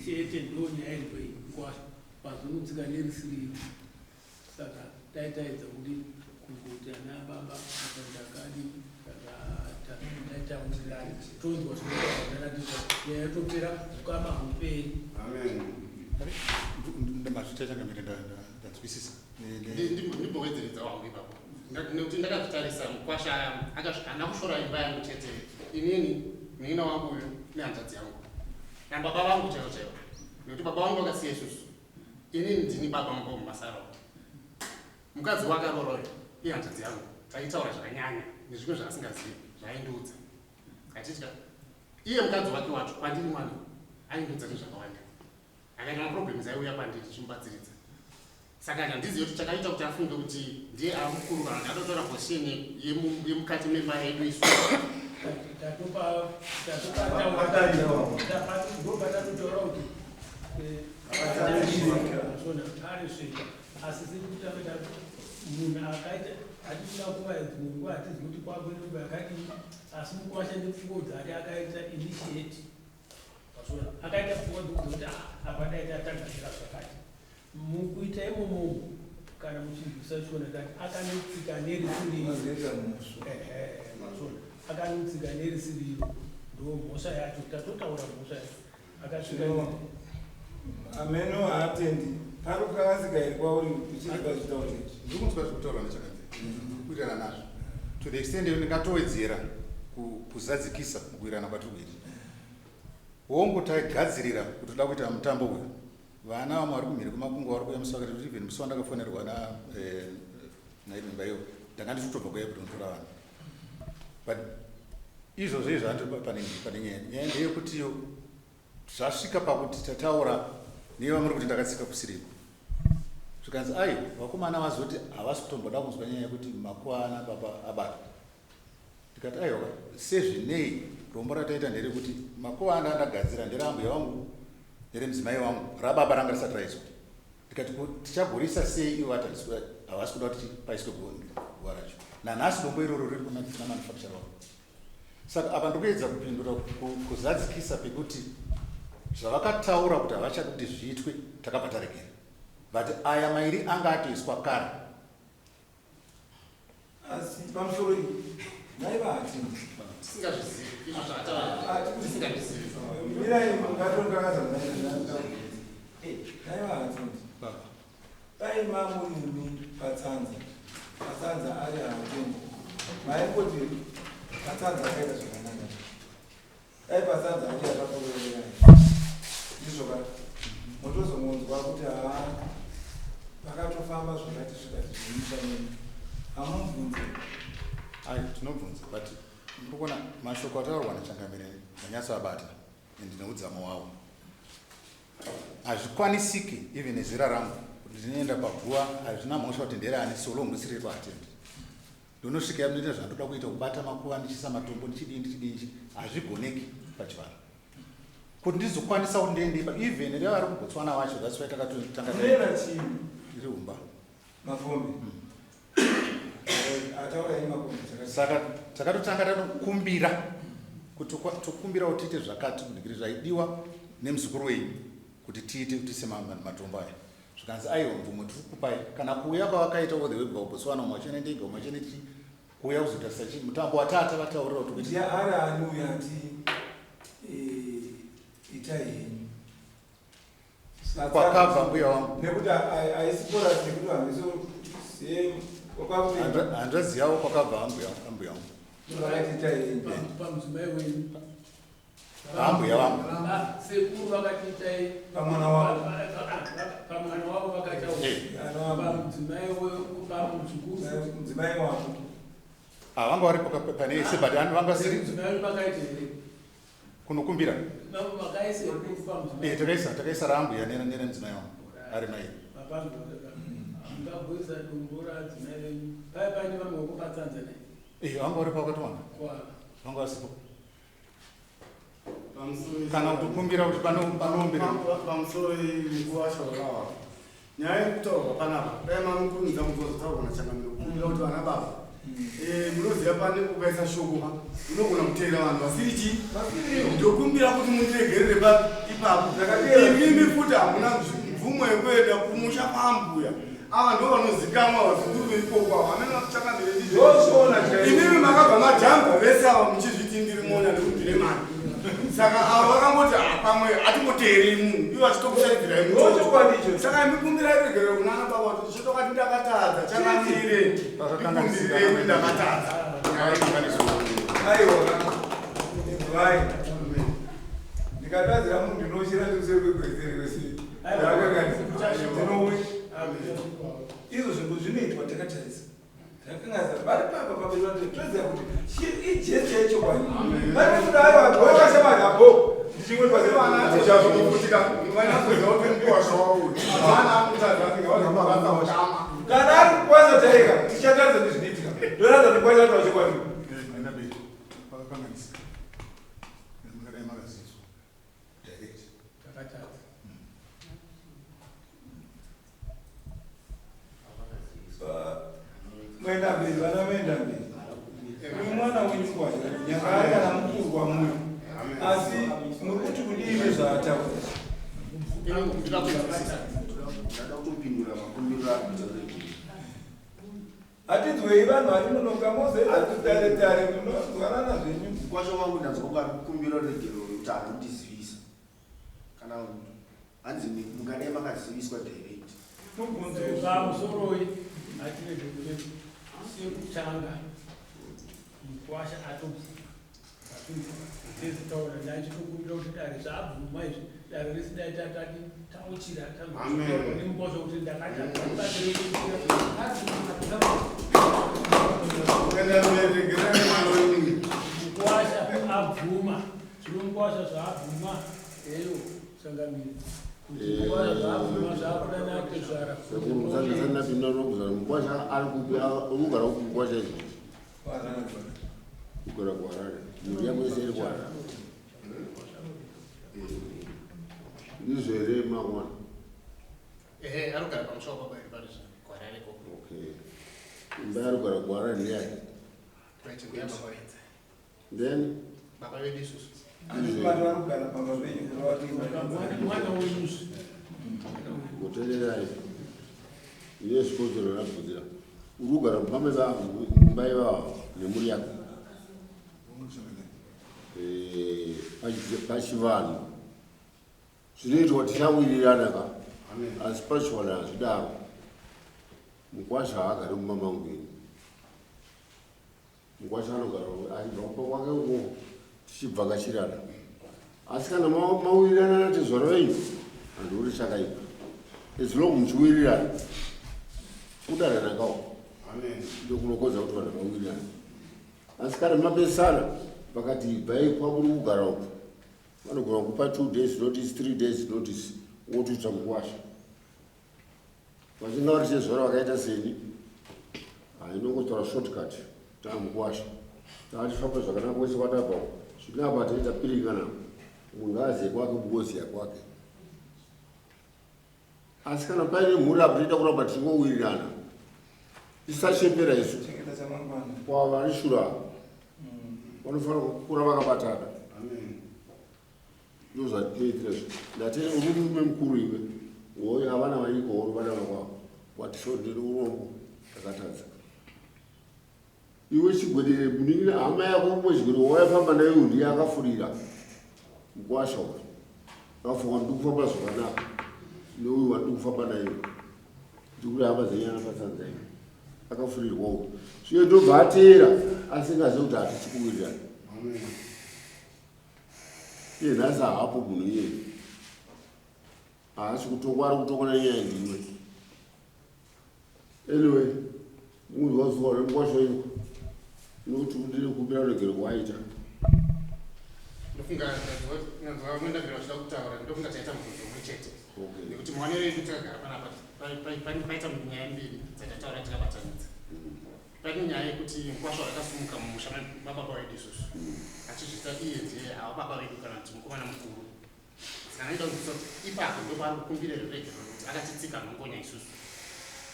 chete ndo nyaya iripo iyi mukwasha pazonotsika nerisiriro saka taitaedza kuti kungoti ana baba akandakadi taitaurirana tonzwa zvinotaura nyaya yotopera ukama huperi. Mazvita changamire, ndanzwisisa. Ndimbowedzeredza wangu ipapo nekuti ndakazvitarisa mukwasha haana kushora imba yangu chete, inini, munin'ina wangu uyu nehanzvadzi yangu nababa vangu chaivo chaivo, nekuti baba vangu vakasiya isusu. Inini ndini baba mumba mumasaro, mukadzi wakaroora uyu ihanzvadzi yangu. Taitaura zvakanyanya nezvimwe zvaasingazivi zvaaindiudza hatitya iye mukadzi wake wacho kwandiri mwana aindiudza nezvakawanda, akaita maproblems aiuya kwandiri tichimubatsiridza. Saka handizivi kuti chakaita kuti afunge kuti ndiye ava mukuru kana kuti atotora position yemukati memba yedu isu. Tatopa ndopatatotaura kuti aresveka asi sekutanga munhu akaita hatisina kuva dzimwe nguva hatizi kuti kwakwe nenguva yakadii, asi mukwasha nepfungwa dzake akaita initiate pasona akaita pfungwa dzekuti "Ah, apa dai tatagadzira zvakati." Mukuita imomo kana muchinzwisa shona tati akanotsika nerisiriro, masona akanotsika nerisiriro, ndo mhosva yacho tatotaura, mhosva yacho akasvika. Ameno haatendi pari kukanganisika here kwauri uchiri pazvitaura izvi? Ndiri kunzwa zviri kutaurwa nechakadzi, ndiri kuwirirana nazvo to the extent yekuti ndingatowedzera kuzadzikisa mukuwirirana kwatiri kuita. Hongu, taigadzirira kuti toda kuita mutambo uyu, vana vamwe vari kumhiri kwemakungu vari kuuya musi wakati. Even musi wandakafonerwa naimba iyo ndanga ndichitobva kuairport kunotora vanhu, but izvozvo izvo handi pane nyaya. Nyaya ndeyekutiyo zvasvika pakuti tataura nevamuri kuti ndakatsika kusiriko, zvikanzi aiwa, vakomana vazoti havasi kutomboda kunzwa nyaya yekuti makuva ana baba abatwa. Ndikati aiwa, sezvinei rombo rataita nderekuti makuva anda ndagadzira nderambuya wangu neremudzimai wangu, rababa ranga risati raiswa. Ndikati tichagorisa sei ivo vati havasi kuda kuti paiswe guva racho? Nanhasi dombo iroro riri kuna manufacture wavo. Saka apa ndikuedza kupindura kuzadzikisa pekuti zvavakataura kuti havachadi kuti zviitwe, takabva taregera, but aya mairi anga atoiswa kare. Asi pamusoro iyi naiva hatendi. Tisingazvizivi izvo zvaataura, tisingazvizivi. Mirai, mungatongakaza naiva hatendi. Dai mamurimi patsanza, patsanza ari hatendi, maingoti patsanza akaita zvakanaka. Dai patsanza ari akakuroverai ndizvo ka motozongonzwa kuti haa, pakatofamba zvakati zvikati zvemusha menyu, hamubvunze? Ai, tinobvunza, but ndiri kuona mashoko ataurwa nachangamire ndanyatsoabata and neudzamu hwavo. Hazvikwanisiki even nezera rangu kuti ndinoenda paguva, hazvina mhosva kuti nderani, so long risiri paatendi. Ndonosvika ndinoita zvandoda kuita, kubata makuva, ndichiisa matombo, ndichidii ndichidii, hazvigoneki pachivanhu kuti ndizokwanisa kuti ndiende ipa even revari kuBotswana vacho. That's why takatotanga. Unoera chii? Iri humba. Mafombe ataura ini makombe. Saka takatotanga tatokumbira kuti tokumbira kuti tiite zvakati kudikiri zvaidiwa nemuzukuru wenyu kuti tiite kuti tiise matombo aya. Zvikanzi aiwa, mvumo tiri kukupai. Kana kuuya kwavakaita all the way kubva kuBotswana, umwe achienda ndege, umwe achienda chii, kuuya kuzotarisa chii mutambo watata vataurira kuti Ndiye ari ani uyo ati itai henyu? Kwakabva mbuya wangu. Nekuti haisi porasi, nekuti vanhu vese Hanzvadzi yavo, kwakabva ambuya wangu. Vakati itai henyu. Pamudzimai wenyu? Ambuya vangu. Ah, sekuru vakati itai. Pamwana wavo. Pamwana wavo vakaita. Pamudzimai, pamuzukuru. Mudzimai wavo. Ah, vanga varipo pane ese, but vanga vasiri Mudzimai wenyu vakaita here? Kunokumbira. Eh, takaisa takaisa rambuya neremudzimai wangu ari mairi. Eh, vanga vari pakatowana vanga vasipo kana kutokumbira kuti panoomberera pamusoro mukuvasha wakawa nyaya iri kutaurwa panapa dai mamukurumidza mubva zvotaurwa nachangamiro kukumbira kuti vana baba eh, munoziva pane ukaisa shoko ka unogona kuteera vanhu vasiri chii ndokumbira kuti mundiregerere ipapo imimi futi hamuna mvumo yekuenda kumusha kwambuya ava ndo vanozikanwa vazukuru veikoko ava amene vakuchakamire imimi makabva majamba vese ava muchizviti ndiri mona nekuti ndine mari saka ava vakangoti ah, pamwe atingoteerei munhu ivo vachitokushaidzirai muchokwadi saka imi kumbirai regerero kunana baba kuti chotokati ndakatadza chakamire ndikumbirei kuti ndakatadza aiwa vai ndikatadzira munhu ndinochira kuseri kwegwezeri kwese ndinowe izvo zvinhu zvinoitwa takatarisa takangaza vari papa pamberi vati toziva kuti ijesu yechokwadi vari kuda aiwa goakashamari apo kana ari kukwanisa chaika tichatarisa ndizvinoitika ndoratidza kuti kwanisa kutaura chokwadi Mwenda mberi, vana mwenda mberi. Uyu mwana wenyu kwacho, nyanga ari kana mukuru kwamuri. Asi muri kuti kudii nezvaataura? Ndada kutopindura makumbiro akuita Hatinzwei vanhu varinonoka mozoita tutare tare munonzwanana zvenyu. Mukwasha wangu ndanzwa kunge ari kukumbira ruregerero rwekuti haana kundizivisa kana hanzi mungadai makaziviswa direct. Pamusoroi hatirege kuti sekutanga mukwasha atobvuma tezitaura ndachitokumbira kuti dare zvaabvuma izvi dare risidai tatati tauchira Amen. nemukwasha kuti ndakatadza. Mukwasha abvuma zvino mukwasha zvaabvuma eyo sangamiri kuti mukwasha zvaabvuma zvaakuda natezvara. Sekuru musandisati ndapinda nokuzara mukwasha ari kupi unogara kupi mukwasha izvi kugara kuHarare mhuri yako yese iri kuHarare ndizvo here makwana? Ehe, arikugara pamusha wababa iri pari zvino kuHarare ikoko. Okay, imba yari kugara kuHarare ndeyake? Right, ndeyababa vedu. Then baba vedu isusu. Vanhu vari kugara pamba penyu kureva kuti mwana wenyusu. Mutererai ine zvikonzero rabvunzira uri kugara mumba mumba ivava nemhuri yako. Eh, pachivanhu zvinoitwa tichawirirana ka asi pachivanhu hazvidaro mukwasha haagari mumba mangu ini mukwasha anogara achibva kumba kwake uko tichibvakachirana asi kana mawirirana natezvara venyu handikuti chakaipa as long muchiwirirana kudanana kawo ndokunokodza kuti vanhu vawirirana asi kana mapesana vakati ibvai kwamuri kugara uku vanogona kupa 2 days notice, 3 days notice wotoita mukwasha vachinga vari chezvara vakaita seni hainongotaura shortcut taamukwasha taatifamba zvakanaka kwese kwatabva zvino apa taita piringana munhu aziye kwake mugoziya kwake asi kana paine mhuri apo toita kuramba tichingowirirana tisachembera isu chengeta chamangwana. Kwavari shura vanofanira kukura vakabatana ndo zvatinoitira izvo ndati uri murume mukuru iwe woyo havana vaiko uri vana vakwavo wati ndiri urombo takatadza iwe chigwedere munin'ina hama yako umwe chigwedere waifamba nayo ndiye akafurira mukwasha uyu akafunga ndiri kufamba zvakanaka neuyu wandiri kufamba naye ndikuti hama dzenyana patsanza iyo akafurirwa uyu zviye ndobva ateera asingazivi kuti hatisi kuwirirana iye nhasi hapo munhu iyeye haasi kutokwa ari kutokwa nenyaya ndiwe anyway munhu wazuva remukwasha wenyu nokuti ndiri kumbira regero kwaita. Ndofunga ndanzwa mwendamberi vachida kutaura, ndofunga taita mubvunzo umwe chete. Nekuti maonero edu takagara panapa paita nyaya mbiri dzatataura tikabatanidza. Pane nyaya yekuti mukwasha wakasumuka mumusha mababa vedu isusu achizviita iye ndiye ava baba vedu kana kuti mukomana mukuru. Saka ndaida kunzwisisa kuti ipapo ndopaari kukumbira ruregerero kuti akatitsika nhongonya isusu.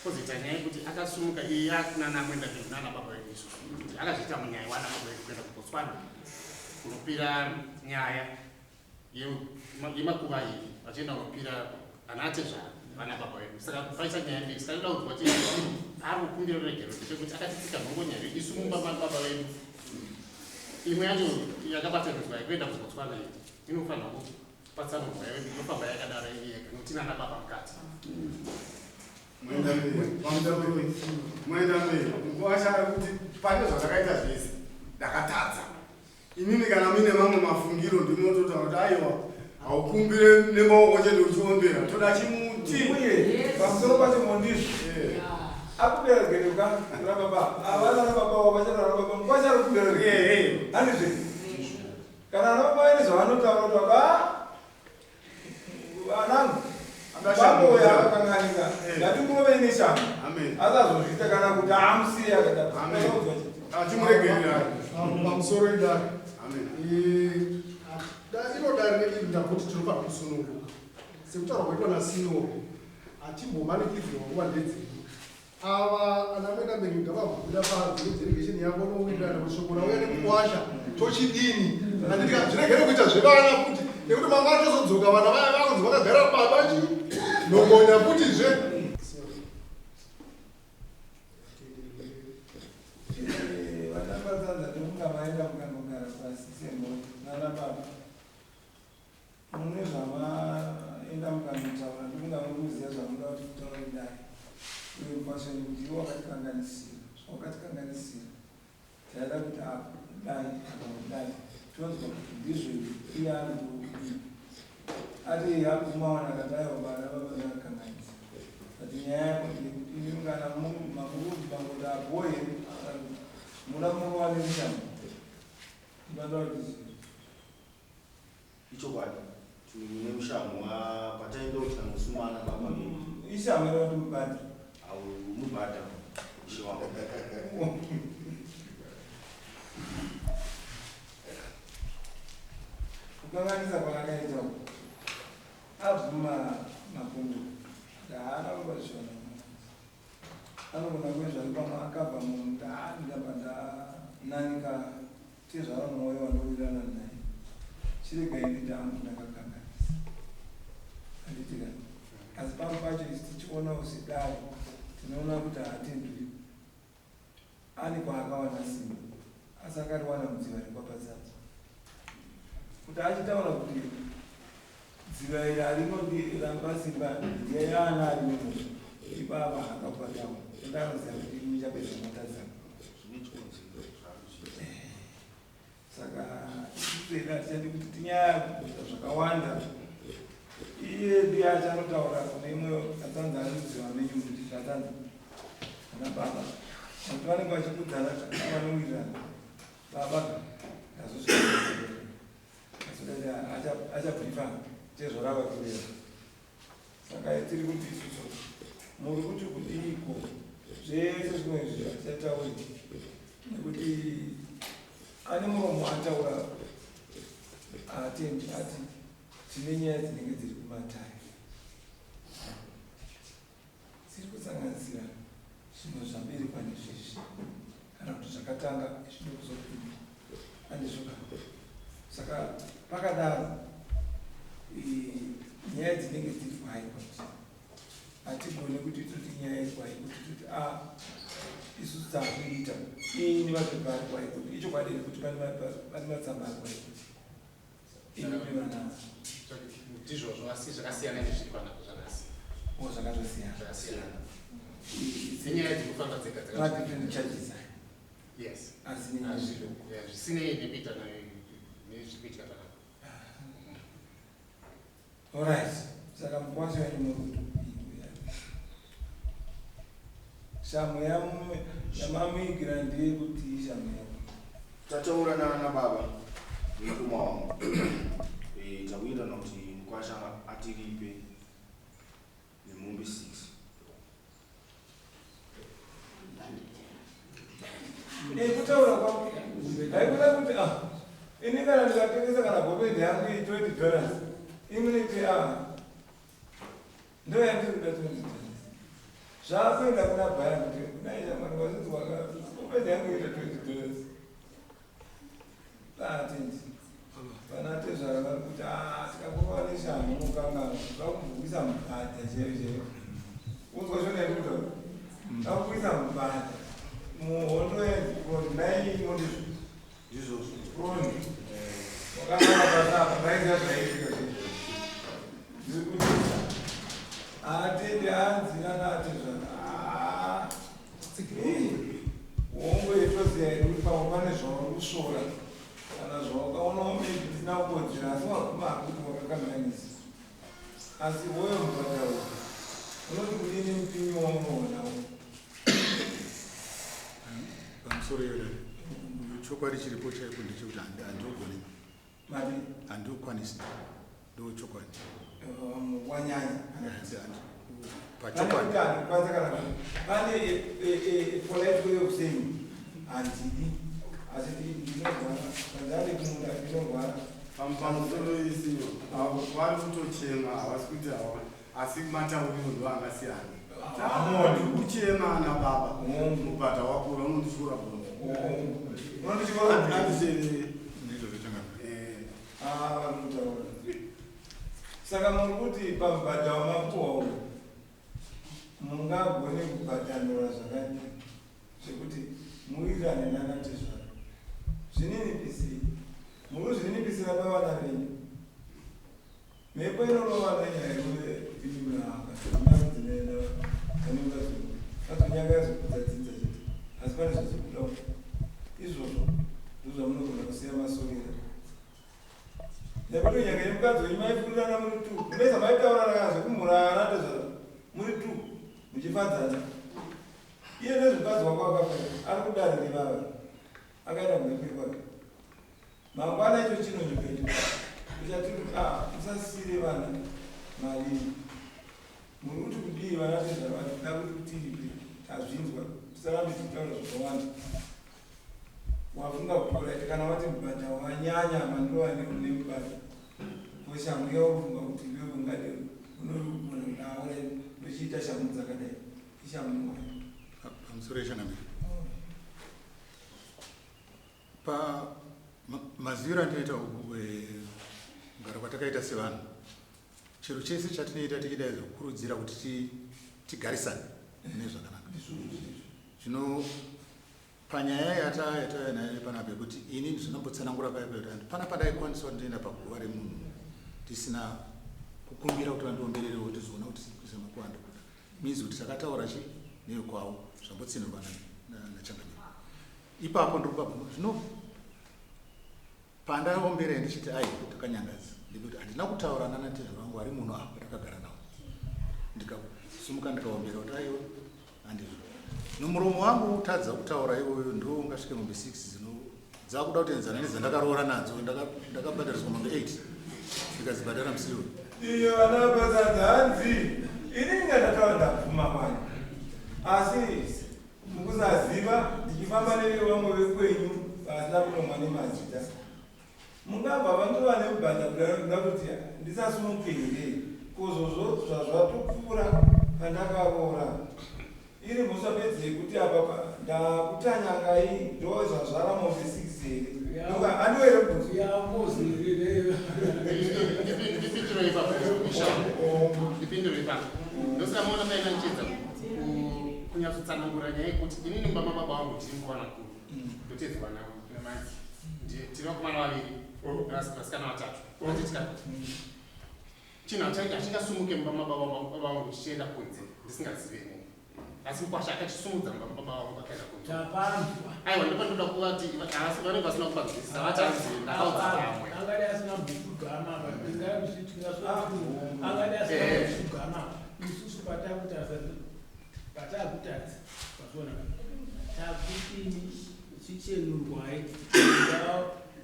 Kozoita nyaya yekuti akasumuka iye akunana mwendamberi nana baba vedu isusu kuti akazviita munyaya wana baba vedu kuenda kuBotswana kunopira nyaya yemakuva iyi vachienda kunopira ana atezvara vana baba vedu. Saka paita nyaya mbiri. Saka ndoda kunzwa kuti ari kukumbira ruregerero ndechekuti akatitsika nhongonya here isu mumba mababa vedu. Imwe yacho yakabatanidzwa yekuenda kuBotswana iyi inofanira kupatsanurwa inofamba yakadaro iri yega nokuti inana baba mukati. Mwenda mberi mukwasha ari kuti pane zvandakaita zvese ndakatadza. Inini kana muine mamwe mafungiro ndinototaura kuti aiwa haukumbire nemaoko chete uchiombera toda chimuti. Uye pamusoro pacho mondizvo akumbira rugerero ka kuna baba avana na baba wavo vachataura na baba mukwasha ari kukumbira rugerero handizve kana ana baba vaine zvavanotaura kuti baba vanangu bambo uyo akakanganika ngatimurovei neshamhu asazozviita kana kuti amusiye akadaro achimuregerera pamusoro idare iro dare redu ndagoti tinofanira kusununguka sekutaura kwaitwa nasinori hatimbomanikidzirwa nguva ndedzedu Ava ana Mwenda Mberi ngavambobuda panze nedelegation yavo nowirirana kuti shoko rauya nekuwasha tochidini. Handiti zviregere kuita zvevana futi nekuti mangwana tozodzoka vana vaya vakunzi vakagara baba chi nongonya futi zve. Vana ndofunga maenda mukanogara pasi semhuri nana baba. Mune zvamaenda mukanotaura ndofunga muri kuziva zvamunoda kuti mutaure dai uye mukwasha wenyu kuti iwe wakatikanganisira zvawakatikanganisira taida kuti apa kudai apa kudai tonzwa kuti ndizvo iye ari kudii ati akumawana akati aiwa vana baba ndakakanganisa but nyaya yako ndeyekuti imi kana mamurudzi mangoti abhoye muda murova nemushando ndinoda kuti Ichokwadi tine mushamhu wa pataenda kuti tanosumana baba vedu. Ishamhu iro kuti mubhadha. Au mubhadha ishe wangu. Kukanganisa kwaakaita uku. Abvuma makumbo. Haana kuvazviona. Anogona kuve zvake pamwe akabva mumunda ndabva ndananika tezvara mwoyo wandowirirana naye. Chiregai nditi hangu ndakakanganisa. Handiti ka? Asi pamwe pacho isu tichionawo sedare tinoona kuti haatendwi. Ane kwaakawana simba asi akariwana mudziva rekwaPatsanzwa. Kuti achitaura kuti dziva iri harinondiramba simba ndiye yaana ari nemhosva ibaba akakupa taura ende anoziva kuti imi muchapedza matadza. Saka isusu hedu hatichadi kuti tinyaya kuita zvakawanda. Iye ndiye achanotaura kune imwe atsanza ari mudziva menyu kuti zvatsanza ana baba nekuti vanenge vachikudzana vanowirirana baba achabhifa chezvarava kureva. Saka tiri kuti isusu muri kuti kudiiko zvese zvimwe izvi hatichatauri nekuti ane muromo ataura atendi ati tine nyaya dzinenge dziri kumatare dziri kusanganisira zvinhu zvaberekwa nezvizvi kana kuti zvakatanga zvino kuzopinda andizvoka. Saka pakadaro nyaya dzinenge dziri kuhigh court hatigone kuti toti nyaya iri kuhigh court toti a isusu takuita ini mapepa ari kuhigh court. Ichokwadi here kuti pane matsamba ari kuhigh court imi vana? Ndizvozvo, asi zvakasiyana nezviri panapa zvanhasi. O, zvakatosiyana. Zvakasiyana. Inyaya dzinofamba dzega. Ma-different charges. Yes. Asi nenyaya Yeah, zvisinei nekuita nezviri kuitika panapa. Alright, saka mukwasha wenyu muri kuti kudii? Shamhu yamamuigira ndeyekuti ishamhu yako. Tataura nana baba. Nemukoma wangu. Eh, takuirana kuti mukwasha atiripe nemombe 6. Kutaura kwangu haikuna kuti ah, ini kana ndikatengesa kana bhopedi yangu iyi $20 imuniti ah, ndo yandiri kuda $20. Zvakuenda kuna bhaya kuti kunaita mwana wazinzi waka bhopedi yangu ita $20. Atendi vana tezvara vari kuti ah, tikakuva neshamhu mukangano vakubvisa mubhadha chaiyo chaiyo. Unzwa shona yekutaura, vakubvisa mubhadha muhondo yedzikoni mai inondizvo Ndizvozvo. Roni wakamara pasapa maiziva zvaiitika zvezvo. Ndiri kuti atende anzi nana atezvara hongo yetoziya yedu kuti pamwe pane zvauri kusvora kana zvawakaonawo maybe tisina kukodzera, asi waguma hakuti wakakanganisa. Asi woyo mubhadharo unoti kudini mupinyi waunoona? Pamusoro iyo dare, chokwadi chiripo chaipo ndechekuti handiugoni. Madi? Handiukwanisi, ndo chokwadi. Wanyanya. Pachokwadi. Kwanza kana pane a polite way of saying handidi, asi ndinorwara, pandari kumunda ndinorwara. Pamusoro isiyo, vari kutochema, havasi kuti hawa, asi matauriro ndo akasiyana. Amoni. Kuchema na baba, mubhadha wakura unondityora bvunzo. Unondityora bvunzo. Andisere. Ndizvo zvechangamire. Ah, vari kutaura. Saka muri kuti pamubhadha wamapuwa uyu mungagone kubhadhanura zvakadii zvekuti muwirirane nana tezvara? Zvininipisei, muri kuzvininipisira pavana venyu. Mhepo inorova nenyaya yekuti vanenge vazonyanga dzidza chete, asi pane zvazobuda izvozvo ndozvamunogona kusiya masorera. Nekuti nyanga yemukadzi wenyu maifurirana muri tu, meza maitaurana kana zvekumhurana tezvara muri tu muchifadzana. Iye nezvemukadzi wako akapera ari kudare revava akaenda kumhepiri kwake. Mangwana icho chinonyuka icho uchati ah, musasiyire vana mari. Muri kuti kudii vana tezvara? Vanoda kuti tiripe, tazvinzwa, tisarambe tichitaura zvakawanda. Wafunga kuti alright, kana wati mubhadha wanyanya mandova nemubhadha ko shamhu yaufunga kuti iwewe ungade unogona kuti aure ndochiita shamhu dzakadai ishamhu wayo. Pamusoro yechangamire, pa maziviro andinoita kugara kwatakaita sevanhu, chero chese chatinoita tichida kukurudzira kuti tigarisane mune zvakanaka. Zvino panyaya yatauya nayo panapa yekuti ini zvinombotsanangura paya paya kuti pana pandaikwanisa kuti ndoenda paguva remunhu tisina kukumbira kuti vandiombererewo tizoona kuti kuisa makuva andokuda, means kuti takataura chi neyokwavo zvambotsinhirwa nachangamire ipapo. Ndiri kubva zvino pandaombera ndichiti ai takanyangadza, ndikuti handina kutaura nanatezvaro vangu vari muno apa takagara navo, ndikasumuka ndikaombera kuti aiwa handizvo. Nomuromo wangu utadza kutaura iwoyo ndo ungasvike mombe 6 dzino dzakuda kutoenzana nedzandakaroora nadzo. Ndakabhadhariswa mombe 8 ndikadzibhadhara musi iwoyo. Iyo vana vasadza hanzi ini ndingatataura ndabvuma mani, asi mukusaziva ndichifamba nevamwe vekwenyu vasina kunomwa nemazita mungabva vandova nemubhadha kuda kuti ndisasumuke here? Kozvozvo zvazvatopfuura pandakaroora iri mhosva bedzi yekuti apa ndakutanyangai ndo zvazvara mombe 6 here? Andiwo here mubvunzo? Yangozi. Ndipindure ipapo, ndipindure ipapo. Ndosaka maona paina ndichiedza kunyatsotsanangura nyaya yekuti inini mumba mababa vangu ndiri mukomana mukuru, ndotedzwa namai. Tiri vakomana vaviri, vasikana vatatu. Handitya chinhu hachingasumuke mumba mababa vangu chichienda kunze ndisingazive inini, asi mukwasha akachisumudza mumba mababa vangu akaenda kunze. Tapanzwa. Aiwa, ndipo ndoda kuvati asi vanenge vasina kupanzwisisa vati anzi ndakaudza vamwe. Angadi asina mbukugama, angadi asina mbukugama. Isusu patakutarisa, patakutarisa pazviona, takuti chichenurwai.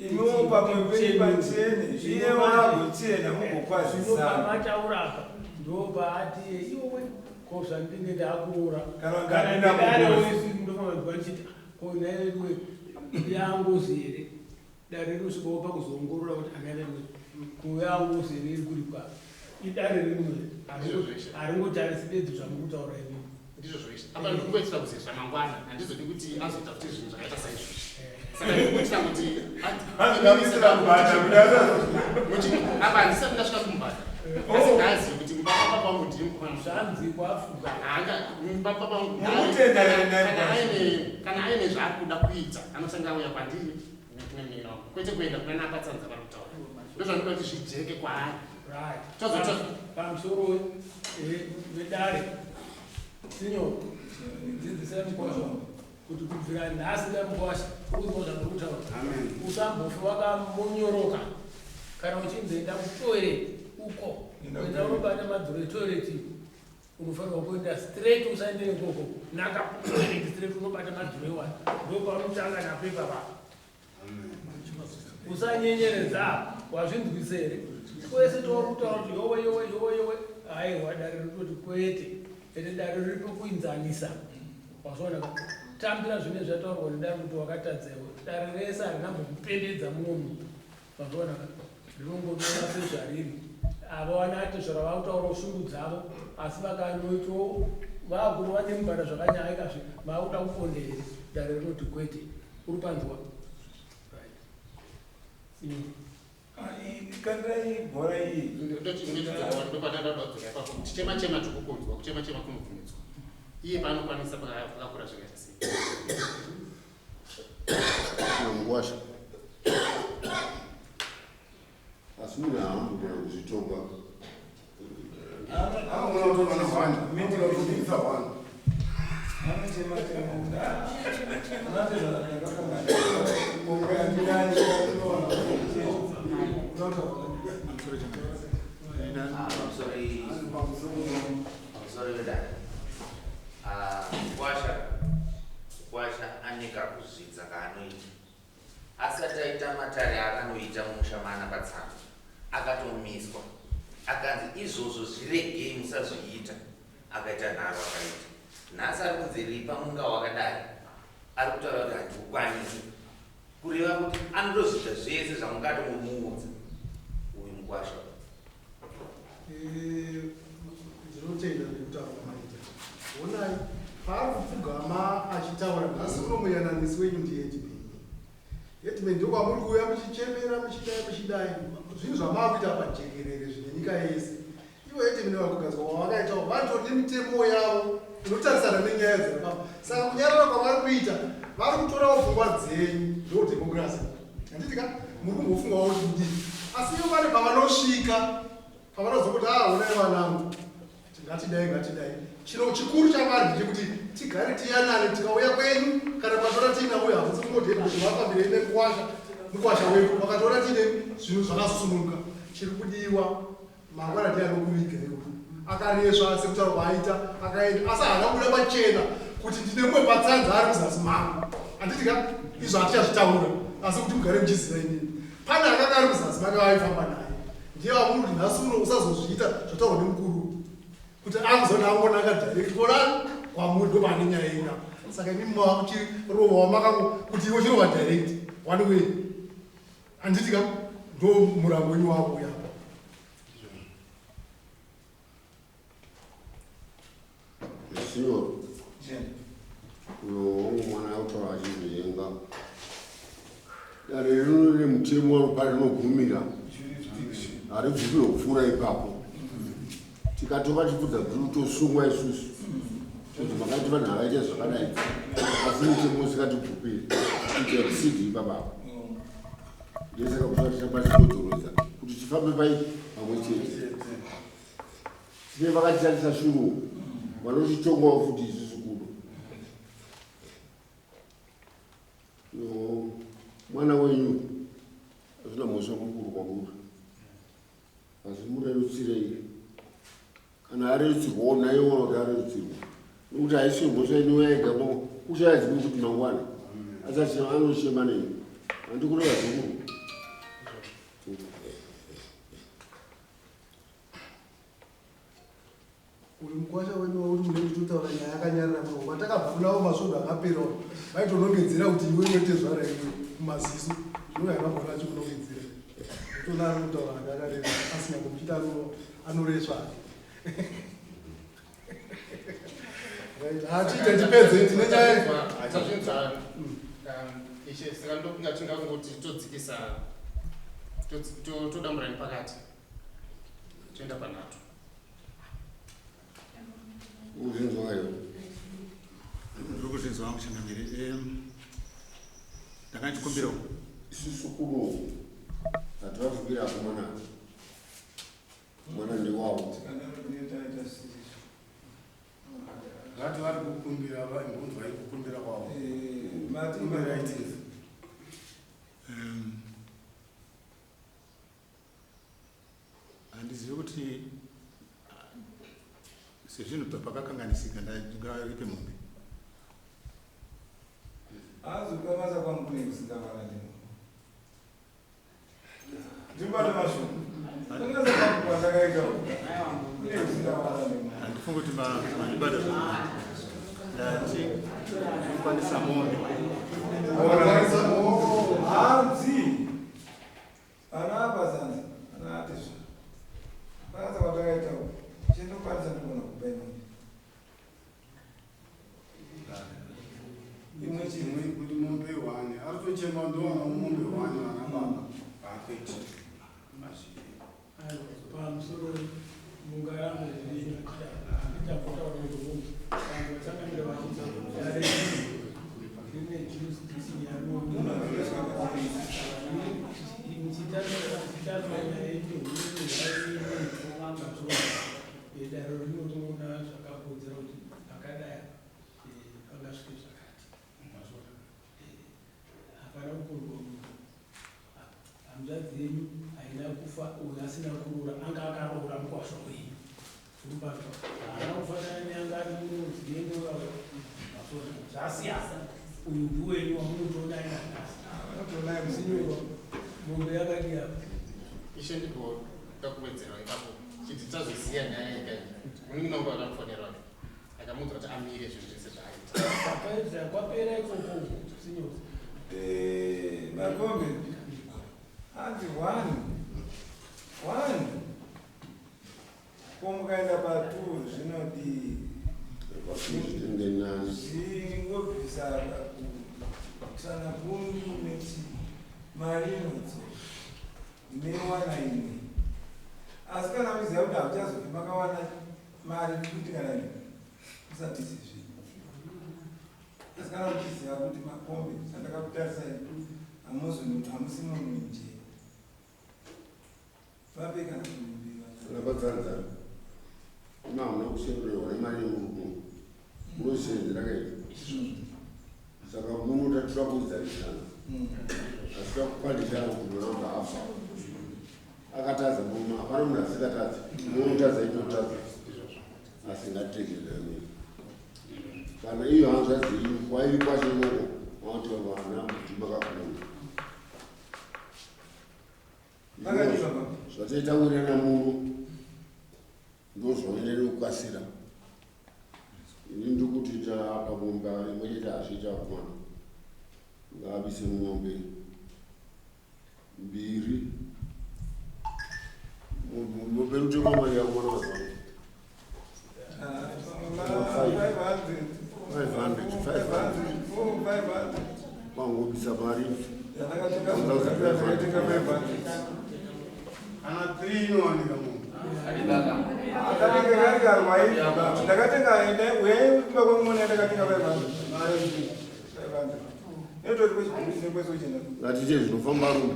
Imiwo pamwe penyu pachene, iye wagochena mugokwazisana. Pamataura apa ndopaati iwowe ko zvandinge ndakuura Kana kana ndapinda ndidare mungozi. wese ndofamba ndichiti ko naiwe yangozi here dare rinosvikawo pakuzoongorora kuti anaiwe kuyangozi here iri kuripwa idare rimwe haringotarisi bedzi zvamuri kutaura imi. Ndizvo zvoizvi apa ndikungoitira kuzezva mangwana, handizodi kuti azoita futi zvinhu zvakaita saizvozvi, saka ndikuitira kuti Azvikamisira mubhadha, kuti apa handisati ndasvika kumubhadha, asi ngaazive kuti mumba papa pangu ndini mukomana. Zvanzi kwafuka. Mumba papa pangu Mukutenda here nhai kana Mwari? kana aine zvaari kuda kuita, anotanga auya kwandiri nekune munin'ina wangu, kwete kuenda kuna napatsanza vari kutaura. Ndozvandinoda kuti zvijeke kwaari. Right. Tozoita Pamusoro vedare, sinyo dzidzisai mukwasha kuti kubvira nhasi ndamukwasha ukunzwa zvandiri kutaura, usambofi wakamonyoroka kana uchinzi enda kutoilet uko, enda unobata madziro etoilet, unofanirwa kuenda straight, usaende ikoko, naka kutoilet straight, unobata madziro iwayo, ndopaunotanga napo ipapa, usanyenyeredza. Wazvinzwisa here? Kwese tauri kutaura kuti yowe yowe yowe yowe, aiwa, dare ritoti kwete, ende dare riripo kuinzanisa. Wazviona? Tambira zvine zvataurwa nedare kuti wakatadzewo. Dare rese harinambokupembedza mumwe munhu. Wazviona? Rinongotora sezvariri. Ava vanati zvara shungu dzavo, asi vakanoitawo vakuru vane mubhadha zvakanyanya ikazvi vakuda kuponda here? Dare rinoti kwete. Uri panzwa? Kandirai bhora iyi. Ndopadadadadzora ipapo kuti chema chema tikukunzwa, kuchema chema kunobvumidzwa. Iye paanokwanisa pakakura zvakaita sei? Namukwasha, asi munhu haambogona kuzvitonga. Anogona kutonga nehwani, anogona kutobvisa hwani. Anochema chema. Pamusoro vedare, mukwasha mukwasha ane kakuzvidza kaanoita. Asati aita matare aakanoita mumusha maana patsanga, akatomiswa akanzi izvozvo zviregei, musazviita. Akaita nharo, akaita. Nhasi ari kunzi ripa munga wakadai, ari kutaura kuti handikukwanisi, kureva kuti anotozviita zvese zvamungatongomuudza uyu mukwasha. Ndinotenda nekutaura kwamaita. Honai, paari kupfugama achitaura nhasi uno, muyananisi wenyu ndiheadman. Headman ndokwamuri kuuya muchichemera, muchidai muchidai, zvinhu zvamaakuita pajekerere zvine nyika yese. Ivo headman vakugadzwa kwavakaitawo vatori nemitemo yavo inotarisana nenyaya dzakapa, saka kunyarara kwavari kuita, vari kutorawo pfungwa dzenyu. Ndo democracy, handiti ka? Muri kumbofungawo kuti kudii, asi ivo vane pavanosvika pavanozokuti, "Ah, honai vanangu, ngatidai, ngatidai." Chiro chikuru chavari ndechekuti tigare tiyanane. Tikauya kwenyu kana kwatora tiina uyo, hamusi kungoti kuti vafambirei nemukwasha. Mukwasha wedu vakatora tiine zvinhu zvakasununguka. Chiri kudiwa mangwana ndianokuviga iwe. Akaresva sekutaura kwaaita, akaenda, asi haana kubuda pachena kuti ndine mumwe patsanza ari muzasi mangu, handiti ka? Izvo hatichazvitaura, asi kuti mugare muchiziva inini pane akanga ari muzasi make vaifamba naye, ndiye vamuri kuti nhasi uno usazozviita zvataurwa nemukuru, kuti akuzoti angonaka direct korani kwamuri. Ndo pane nyaya ina. Saka imi makuchirohwa makango kuti iwe chirova direct one way, handiti ka? Ndo murango wenyu wakuya. Signor, uyo wangu mwana autaura achizviyenga, dare rino rine mutemo parinogumira, haribvumiri kupfuura ipapo. Tikatoka chipfudza guru, tosungwa isusu kuti makati vanhu havaite zvakadai, asi mutemo usingatibvupiri kuita exceed ipapapo. Ndesaka kusati tabatikodzorodza kuti tifambe pai pamwe chete. Tine vakatishandisa shuru vanotitongawo futi isusu kuno. No, mwana wenyu hazvina mhosva mukuru kwamuri, asi murerutsirei kana arerutsirwawo naiona kuti arerutsirwa, nekuti haisi mhosva inouya yega, kushaya dzimwe kuti mangwana asi anochema nei. Handikuna vazukuru. Uyu mukwasha wedu wakuti mune kutotaura nyaya akanyarara kuno kwatakabva kunavo masvondo akapera vaitonongedzera kuti iwe wetezvara iwe mumaziso zvinova yakambona achikunongedzera toona ari kutaura anga akareva asina kumuchita anoresva hatiite tipedze tine nyaya tazvinzwa ishe saka ndokunga tingangoti todzikisa todambura nepakati toenda panhatu. Uzvinzwa iwe? Ndiri kuzvinzwa wangu changamire. Ndanga ndichikumbirawo. Isusu kuno hativafukira akomana, mwana ndewavo. Vati vari kukumbira, imbonzwai kukumbira kwavo. Mati Kumbirai tizi. Handizivi kuti sezvinhu pakakanganisika ndingaripe mombe. Azokanganisa kwangu kune kusingavana ndimo. Ndimbata mashoko. Kanganisa kwangu kwandakaita uku. Kune kusingavana ndimo. Handifungi kuti mandibata zvakanaka. Ndati ndikwanisa mombe. Hanzi. Ana apa zanzi. Ana atezva. Kanganisa kwandakaita uku. Chendokwanisa ndikona kupa imwe. Imwe chimwe. Kuti mombe one ari kutochema, ndowana mombe one vana baba vakwete. Aiwa, pamusoro mungaramba zvenyu, ndichambotaura kuti vanhu vatsangamira vachidza dare rine jurisdiction yarinoona muchitarisa nyaya yehurume dare rinotoona zvakakodzera kuti pakadai pangasvike zvakati. Mazvona, hapana kupondwa munhu. Hanzvadzi yenyu haina kufa uyu asina kuroora, anga akaroora mukwasha wenyu. Zvirikubatwa haana kufanana neanga ari munoziendo. Mazvona, zvasiyana. Uyu ndiwenyu wamunotoona inanhasi. Sinyorwa mombe yakadii apa? Ishe, ndimboda kuwedzera ipapo chiti tazoziya nyaya yega iyi. Munin'ina wangu akamufonera akamuudza kuti amire zvinhu zvese zvaaita. Kwapedza kwapera ikoko, sinyorwa. Makombe. Hanzi one. One. Ko mukaenda pa2 zvinodii? Zvitengenani. Zvingobvisa kutsana gumi nechi mari inodzoka newana imwe, asi kana muchiziva kuti hamuchazofi makawana mari futi kana nini, musabvise zvinhu. Asi kana muchiziva kuti makombe zvandakakutarisai hamusi munhu nje, vape kana kumbira. Rapadzanza ima hamuna kusevererwa nemari yemurume, munosenzera kaizvo. Saka munotatura kuidzarisana, asi takupandishana kuti munhu afa akatadza. Murume, hapana munhu asingatadzi. Munotadza, inotadza, asi ngatitegererane. Kana iyo hanzvadzi yenyu kwairi kwacho ikoko, vanoti vana kuti makakunda. Makadiwa baba. Zvatoita wirirana muno ndozvaoenda nekukasira. Ini ndikuti tapamombe imwe chete hazviita kumana, ngaabise mombe mbiri. Mombe rutema mari yakumana mazuva 500, 500 kwangobisa mari. Ndakatenga 500. Kana 3 inowanika munhu. Akatenga kari karwai. Ndakatenga, uyai kumba kwamumona, ndakatenga 500. 500. Nototi kwechibhubhisi nekwese uchenda. Ngatiite zvinofamba rume.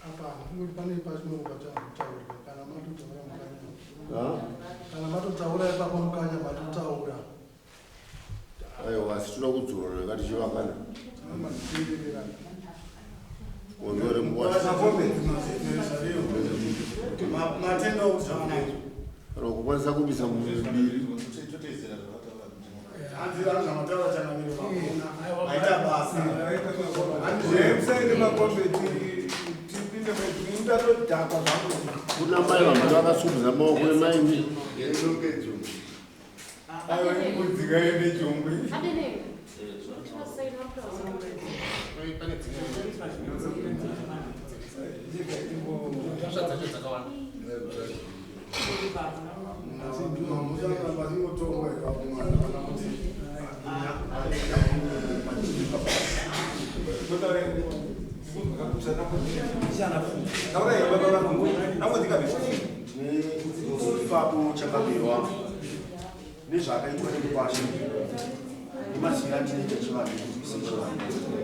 Apa kuti pane patinongataurika kana matotaura mukanya. Ha? Kana matotaura ipapo mukanya, matotaura. Aiwa, asi toda kudzorana, ngatichivakana. Tinomatendererana. Onzore mukwasha. Matenda okuti zvakanaka. Kana kukwanisa kubisa mombe mbiri. Totedzera zvavataura. Hanzi vanhu zvamataura changamire, makona maita basa. Hanzi Makombeti tipinde mwedzi ndatodhakwa zvangu. Kuna mai vanhu vakasumudza maoko emaimi. Aiwa, imbudzika ine jongwe. Mhosva dzacho dzakawanda. Ipapo chakabiro wangu nezvaakaitwa nemukwasha nemaziviro andinoita chivanhu ekuti chivanhu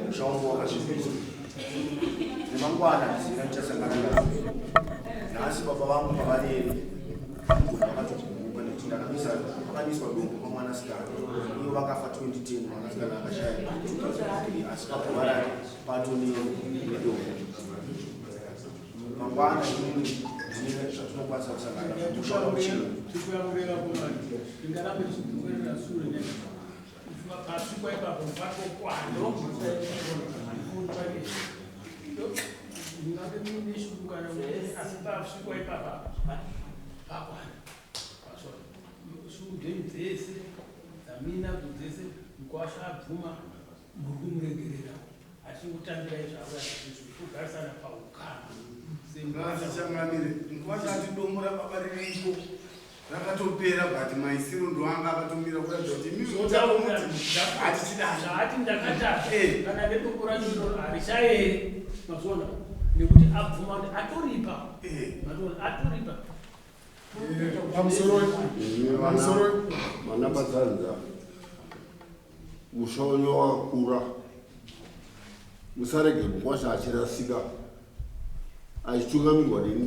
musha wangu wakazvibvisa nemangwana ndizivira ndichasangana navo. Nhasi baba vangu pavarere vanogona vakatokuguka nekuti ndakamisa pakamiswa dombo pamwanasikana, ivo vakafa 2010, mwanasikana akashaya 2003, asi paguva rake patone nedombo. Mangwana inini ndine zvatinokwanisa kusangana musha wauchena. Tikuyakureva kumani ingarambe tichidzokorera sure ne pasvikwa ipapo patokwana. Ndingabe muine shungu kana asi pasvikwa ipapa pakwana. Shungu dzenyu dzese dzaminadzo dzese, mukwasha abvuma, muri kumuregerera achingotambirai zvavo izvo kugarisana paukama. Ngazichangamire mukwasha ati dombo rababa riripo rakatopera, but maisiro ndoanga akatomira kuratidza kuti imi muti hatichidai. Zvaati ndakatadza kana nedombo racho iroro harichaeri, mazviona, nekuti abvuma kuti atoripa. Mazviona, atoripa. Pamusoro, pamusoro. Vana Patsanza, musha wenyu wakakura, musarege mukwasha achirasika achitungamirwa neni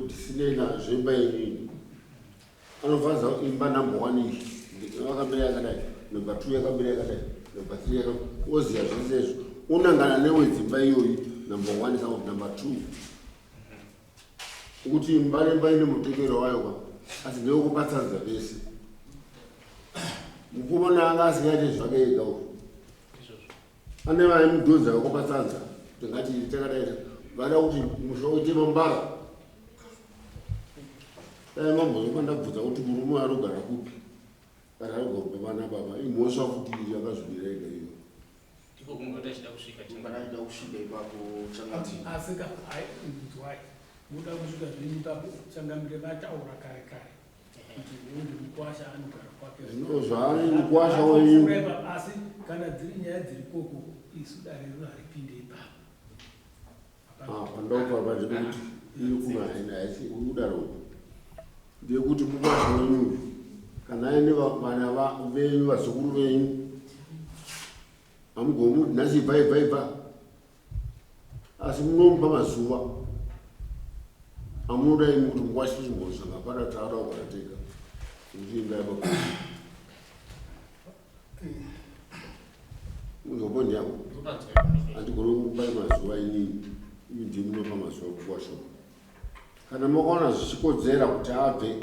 ndisinei nazvemba yenyu ini. Anofanisa imba number one iyi yakamira yakadai, number two yakamira yakadai, number three yakamira, oziva zvese izvo, unangana newedzimba iyoyi number one kana kuti number two, kuti imba nemba ine mutekero wayo ka, asi ndewekupatsanza vese. Mukomana anga asingaite zvake ega uyu, ane vaimudhonza vekupatsanza kuti ngati takadai, vada kuti musha uite mambara. Dai mambozoka ndabvunza kuti murume anogara kupi kana arigara vana baba, imhosva futi yakazvibira ega iyo. Ndiko kumwe kwatachida kusvika. Panachida kusvika ipapo changamire. Asi ka hai, nzwai, muda kusvika zvenyu ipapo changamire, vataura kare kare kuti uyu mukwasha anogara kwake. Zvino zvaari mukwasha wenyu. Apfuura ipapo, asi kana dziri nyaya dziri koko, isu dare rino haripinde ipapo. Ah, pandaupa ndekuti iri kuna haina haisi kudaro, ndeyekuti mukwasha wenyu uyu kana aine vana venyu, vazukuru venyu, hamugomuti nhasi ibva, ibva, ibva, asi munomupa mazuva amunoda imi kuti mukwasha chimbosanga hapana taada kugara tega kuti imba yababa uzopondi yako handigoni kukupai mazuva inini, imi ndimi munopa mazuva kukwasha. Kana makaona zvichikodzera kuti abve,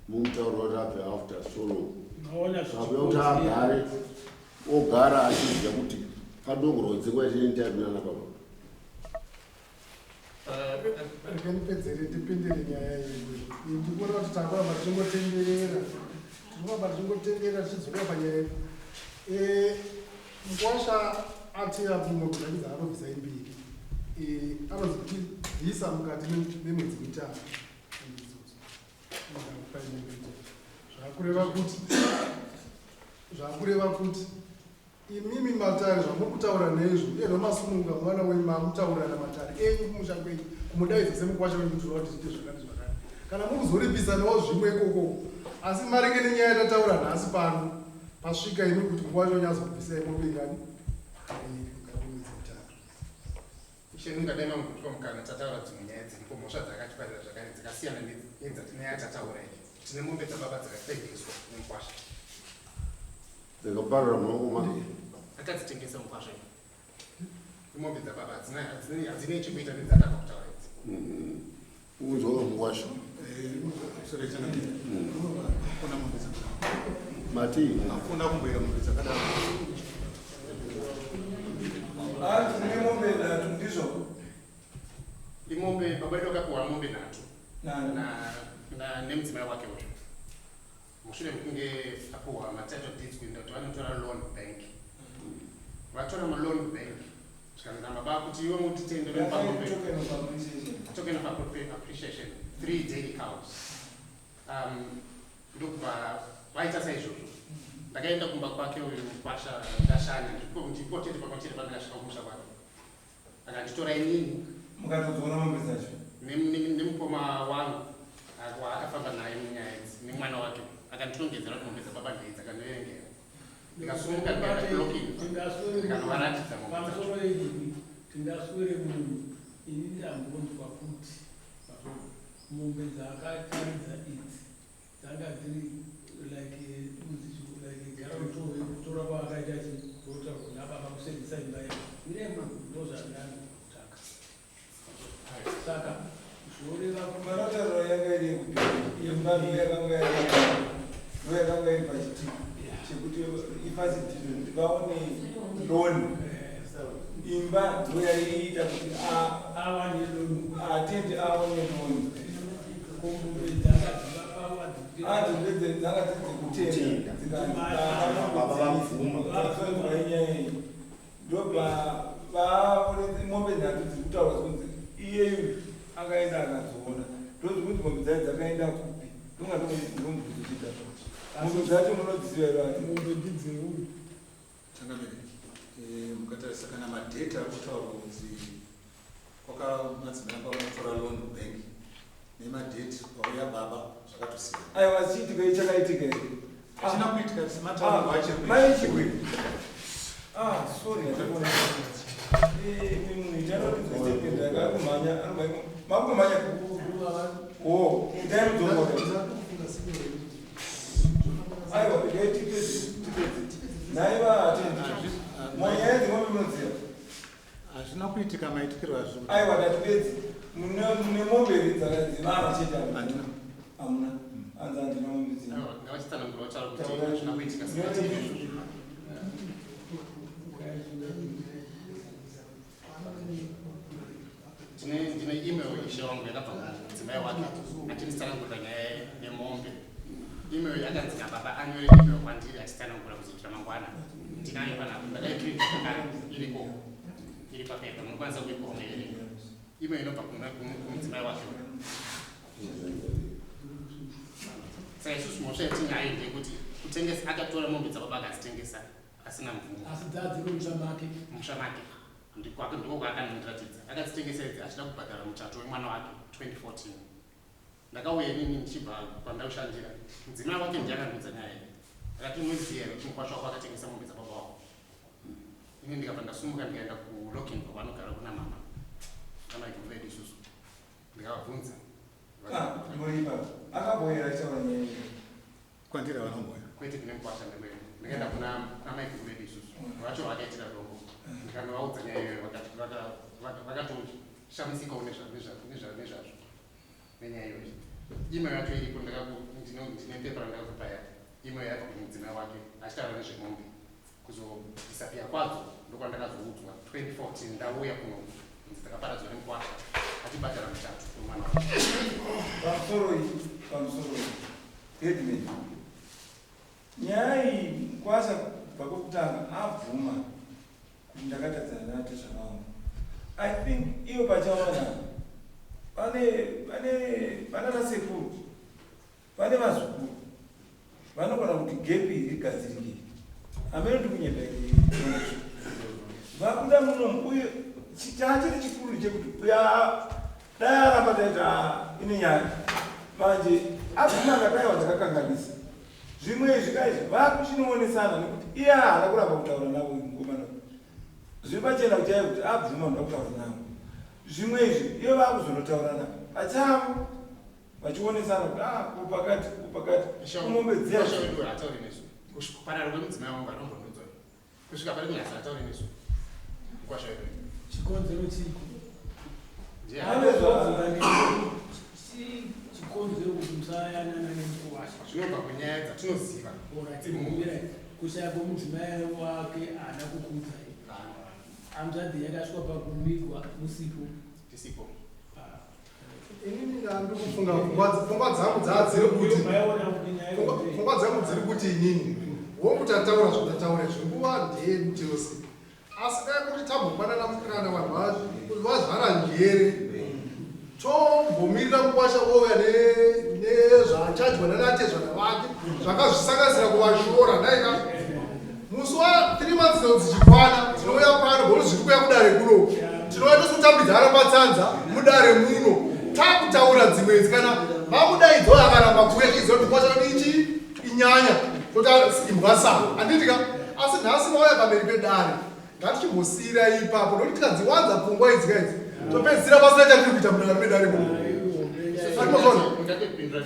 mumutaurira kuti abve after so long. Maona. Akabuya kuti agare, ogara achiziva kuti padongorwa dzingwa chinenitarinana baba. Rega ndipedzere, ndipindire nyaya yedu iyi. Ndikuona kuti takuramba tichingotenderera, tirikuramba tichingotenderera tichidzoka panyaya yedu. Mukwasha ati mombe dzake dzaanobvisa imbiri. Anonzi bvisa mukati memwedzi 3 idzodzo. Zvakureva kuti imimi matare zvamuri kutaura neizvo, uye zvamasununga mwana wenyu, mamutaurirana matare enyu kumusha kwenyu, kumudaidza semukwasha wenyu kuti kuti zviite zvakati zvakati, kana muri kuzoripisanawo zvimwe ikoko, asi maringe nenyaya yatataura nhasi pano, pasvika imi kuti mukwasha wenyu azobvisai mombe ingani? Iri mukati memwedzi 3. Ishe, ndingadai mangopiwa mukana tataura dzimwe nyaya dziripo, mhosva dzakatiparira zvakare dzakasiyana nenyaya tataura iyi. Tine mombe dzababa dzakatengeswa nemukwasha. Dzakaparira mumaoko make. Akadzitengesa mukwasha iyi. Imombe dzababa, hadzinei chekuita nedzataka kutaura idzi. Unzwa mukwasha. Sorry, changamire. Hakuna mombe dzakadaro. Mati? Hakuna kumboita mombe dzakadaro. Hanzi mune mombe nhatu, ndizvo? Ndizvo. Imombe baba vedu vakapiwa mombe nhatu Nani? Nemudzimai wake uyu. Mushure mekunge apiwa matitle deeds kuenda kuti vanotora loan bank. Vatora maloan bank zvikanzi namababa kuti iwe mutitendere pamombe. Token of appreciation. Token of appreciation, three dairy cows. Ndokubva vaita saizvozvo. Ndakaenda kumba kwake uyu kwasha ndashanya, ndipo chete pamwe chete pandakasvika kumusha kwake. Akanditora inini Mukatodziona mombe dzacho? Nemukoma wangu waakafamba naye munyaya idzi nemwana wake. Akanditonongedzera kuti mombe dzababa ndeidzi, akandiverengera. Ndikasumuka ndikaenda kuLockinvar, ndikanovaratidza mombe dzacho. Pamusoro edini, tingaswere munhu ini ndambonzwa kuti mombe dzaakataridza idzi dzanga dziri like like guarantor yekutora kwaakaita achirota kuna baba kusenzesa imba yavo mirembo, ndo zvandanotsvaka. Saka zvoreva Manotaura yanga iri yekupira imba, ndo yakanga iri pachitiko chekuti ifacilitate kuti vaone loan. Imba ndo yaiita kuti awane loan. Atende aone loan. Komombe dzanga dzivapa. Adzimbe dzanga dziri dzekutenda. Baba vabvuma. Inyaya iyi ndobva vaone mombe nhatu dziri kutaurwa dzikunzi iyeyu akaenda akadziona, ndodzikunzi mombe dzacho dzakaenda kupi? Ndonga ndomubvunzo chiita mombe dzacho munodziziva here ati? Mombe ndidzeuyu. Changamire, mukatarisa kana madheta ari kutaurwa kunzi kwaka madzimai anga vanotora loan bank nemadheti kwauya baba zvakatosiyana. Aiwa, chiitiko ichi chakaitika here? Hachina kuitika sematauriro achiri kuita. Mai Chigwe. Ah, sorry, ndikuona. Munhu itanoti statement akakumhanya, anomhanya. Makumhanya. Oh, itai mudzongoro. Aiwa, itai tipedze, tipedze. Nhai vatendi. Mwanyaya dzemombe munodziya. Hazvina kuitika maitikiro azvo. Aiwa, ndatipedze. Mune mombe here dzakadzivana chete? Hamuna. Hamuna. Anzi handina mombe dzino. Aiwa, ngavachitsanangura vataura kuti hazvina kuitika semaitiro. Ndine email, ishe wangu, yakabva kumudzimai wake achinditsanangurira nyaya yemombe. Email yakanzi nababa anyore email kwandiri achitsanangura kuzoitira mangwana. Ndinayo panapa, ndakaiprinta zvakare, iriko, iri papepa, munokwanisa kuipiwa muerenga. Email inobva kumudzimai wake. Saka isusu mhosva yatinayo ndeyekuti kutengesa, akatora mombe dzababa akadzitengesa asina mvumo. Asi dzadziri musha make. Musha make ndikwake, ndiko kwaakanondiratidza. Akadzitengesa idzi achida kubhadhara muchato wemwana wake 2014. Ndakauya inini ndichibva kwandakushandira, mudzimai wake ndiye akandiudza nyaya iyi. Akati, "Unoziva here kuti mukwasha wako akatengesa mombe dzababa wako?" Ini ndikabva ndasumuka ndikaenda kuLockinvar kwaanogara kuna mama namaiguru vedu isusu, ndikavabvunza. Ah, mboripa. Akaboyera achitaura nyaya iyi. Kwandiri vanomboya. Kwete, kune mukwasha ndimene. Ndikaenda kuna maiguru vedu isusu vacho vakaitira dombo, ndikanovaudza nyaya iyoyo. Vakatoshamisikawo nezvazvo, nenyaya iyoyo. Email yacho iripo, ndine pepa randakakupa ya email yabva kumudzimai wake achitaura nezvemombe. Kuzodisappear kwadzo ndokwandakazoudzwa 2014 ndauya kuno kunzi dzakaparadzwa nemukwasha achibhadhara muchato wemwana wake. Pamusoro iyi, pamusoro iyi, headman, nyaya iyi mukwasha kubva kwekutanga abvuma kuti ndakatadzana natezvara vangu. I think iyo pachaona pane vana vasekuru, pane vazukuru vanogona kuti gap iri rigadzirike. Hamene ndi kunyepa iri vabuda munomu. Uye chachiri chikuru chekuti uya dai aramba taita ine nyaya. Manje abvuma akati, "Aiwa, ndakakanganisa." Zvimwe izvi kaizvi vakuchinoonesana nekuti iye haana kuramba kutaura navo. Mukomana zviri pachena kuti ai kuti abvuma ndoda kutaura navo. Zvimwe izvi ivo vakuzonotaurana pachavo vachionesana kuti ah, kupakati kupakati kumombe dziya. Mukwasha wedu haatauri nesu. Kuparara kwemudzimai wangu anombondodzwa kusvika pari kunhasi, haatauri nesu mukwasha wedu. Chikonzero chiko? Ndiye. Chikonzero kuti musayanana nemukuwasha? Zvinobva kunyaya dzatinoziva. Kushaya kwemudzimai wake haana kukuudzai? Hanzvadzi yakasvika pakuvigwa musipo. Tisipo. Inini ndandikufunga pfungwa dzangu dzadziri kuti pfungwa dzangu dziri kuti inini wongu tataura zvatataura izvi nguva ndeyedu tose asi dai kuti tambopanana mukana vanhu vazvara njere tombomirira mukwasha ouya nezvaachadya nanatezvana vake zvakazvisanganisira kuvashora naika musi wa 3 months dzo dzichikwana tinouya pano bhori zviri kuya kudare kuno tinouya tosotambidzana patsanza mudare muno takutaura dzimwe idzi kana vakudaidzo akaramba kuuya tichiziva kuti kwasha kuti ichi inyanya toti imbwa sa handiti ka asi nhasi vauya pamberi pedare ngatichimbosiyirai ipapo nokuti tikadziwanza pfungwa idzi ka idzi topedzisira pasina chatiri kuita mudare medare muno ndingatopindura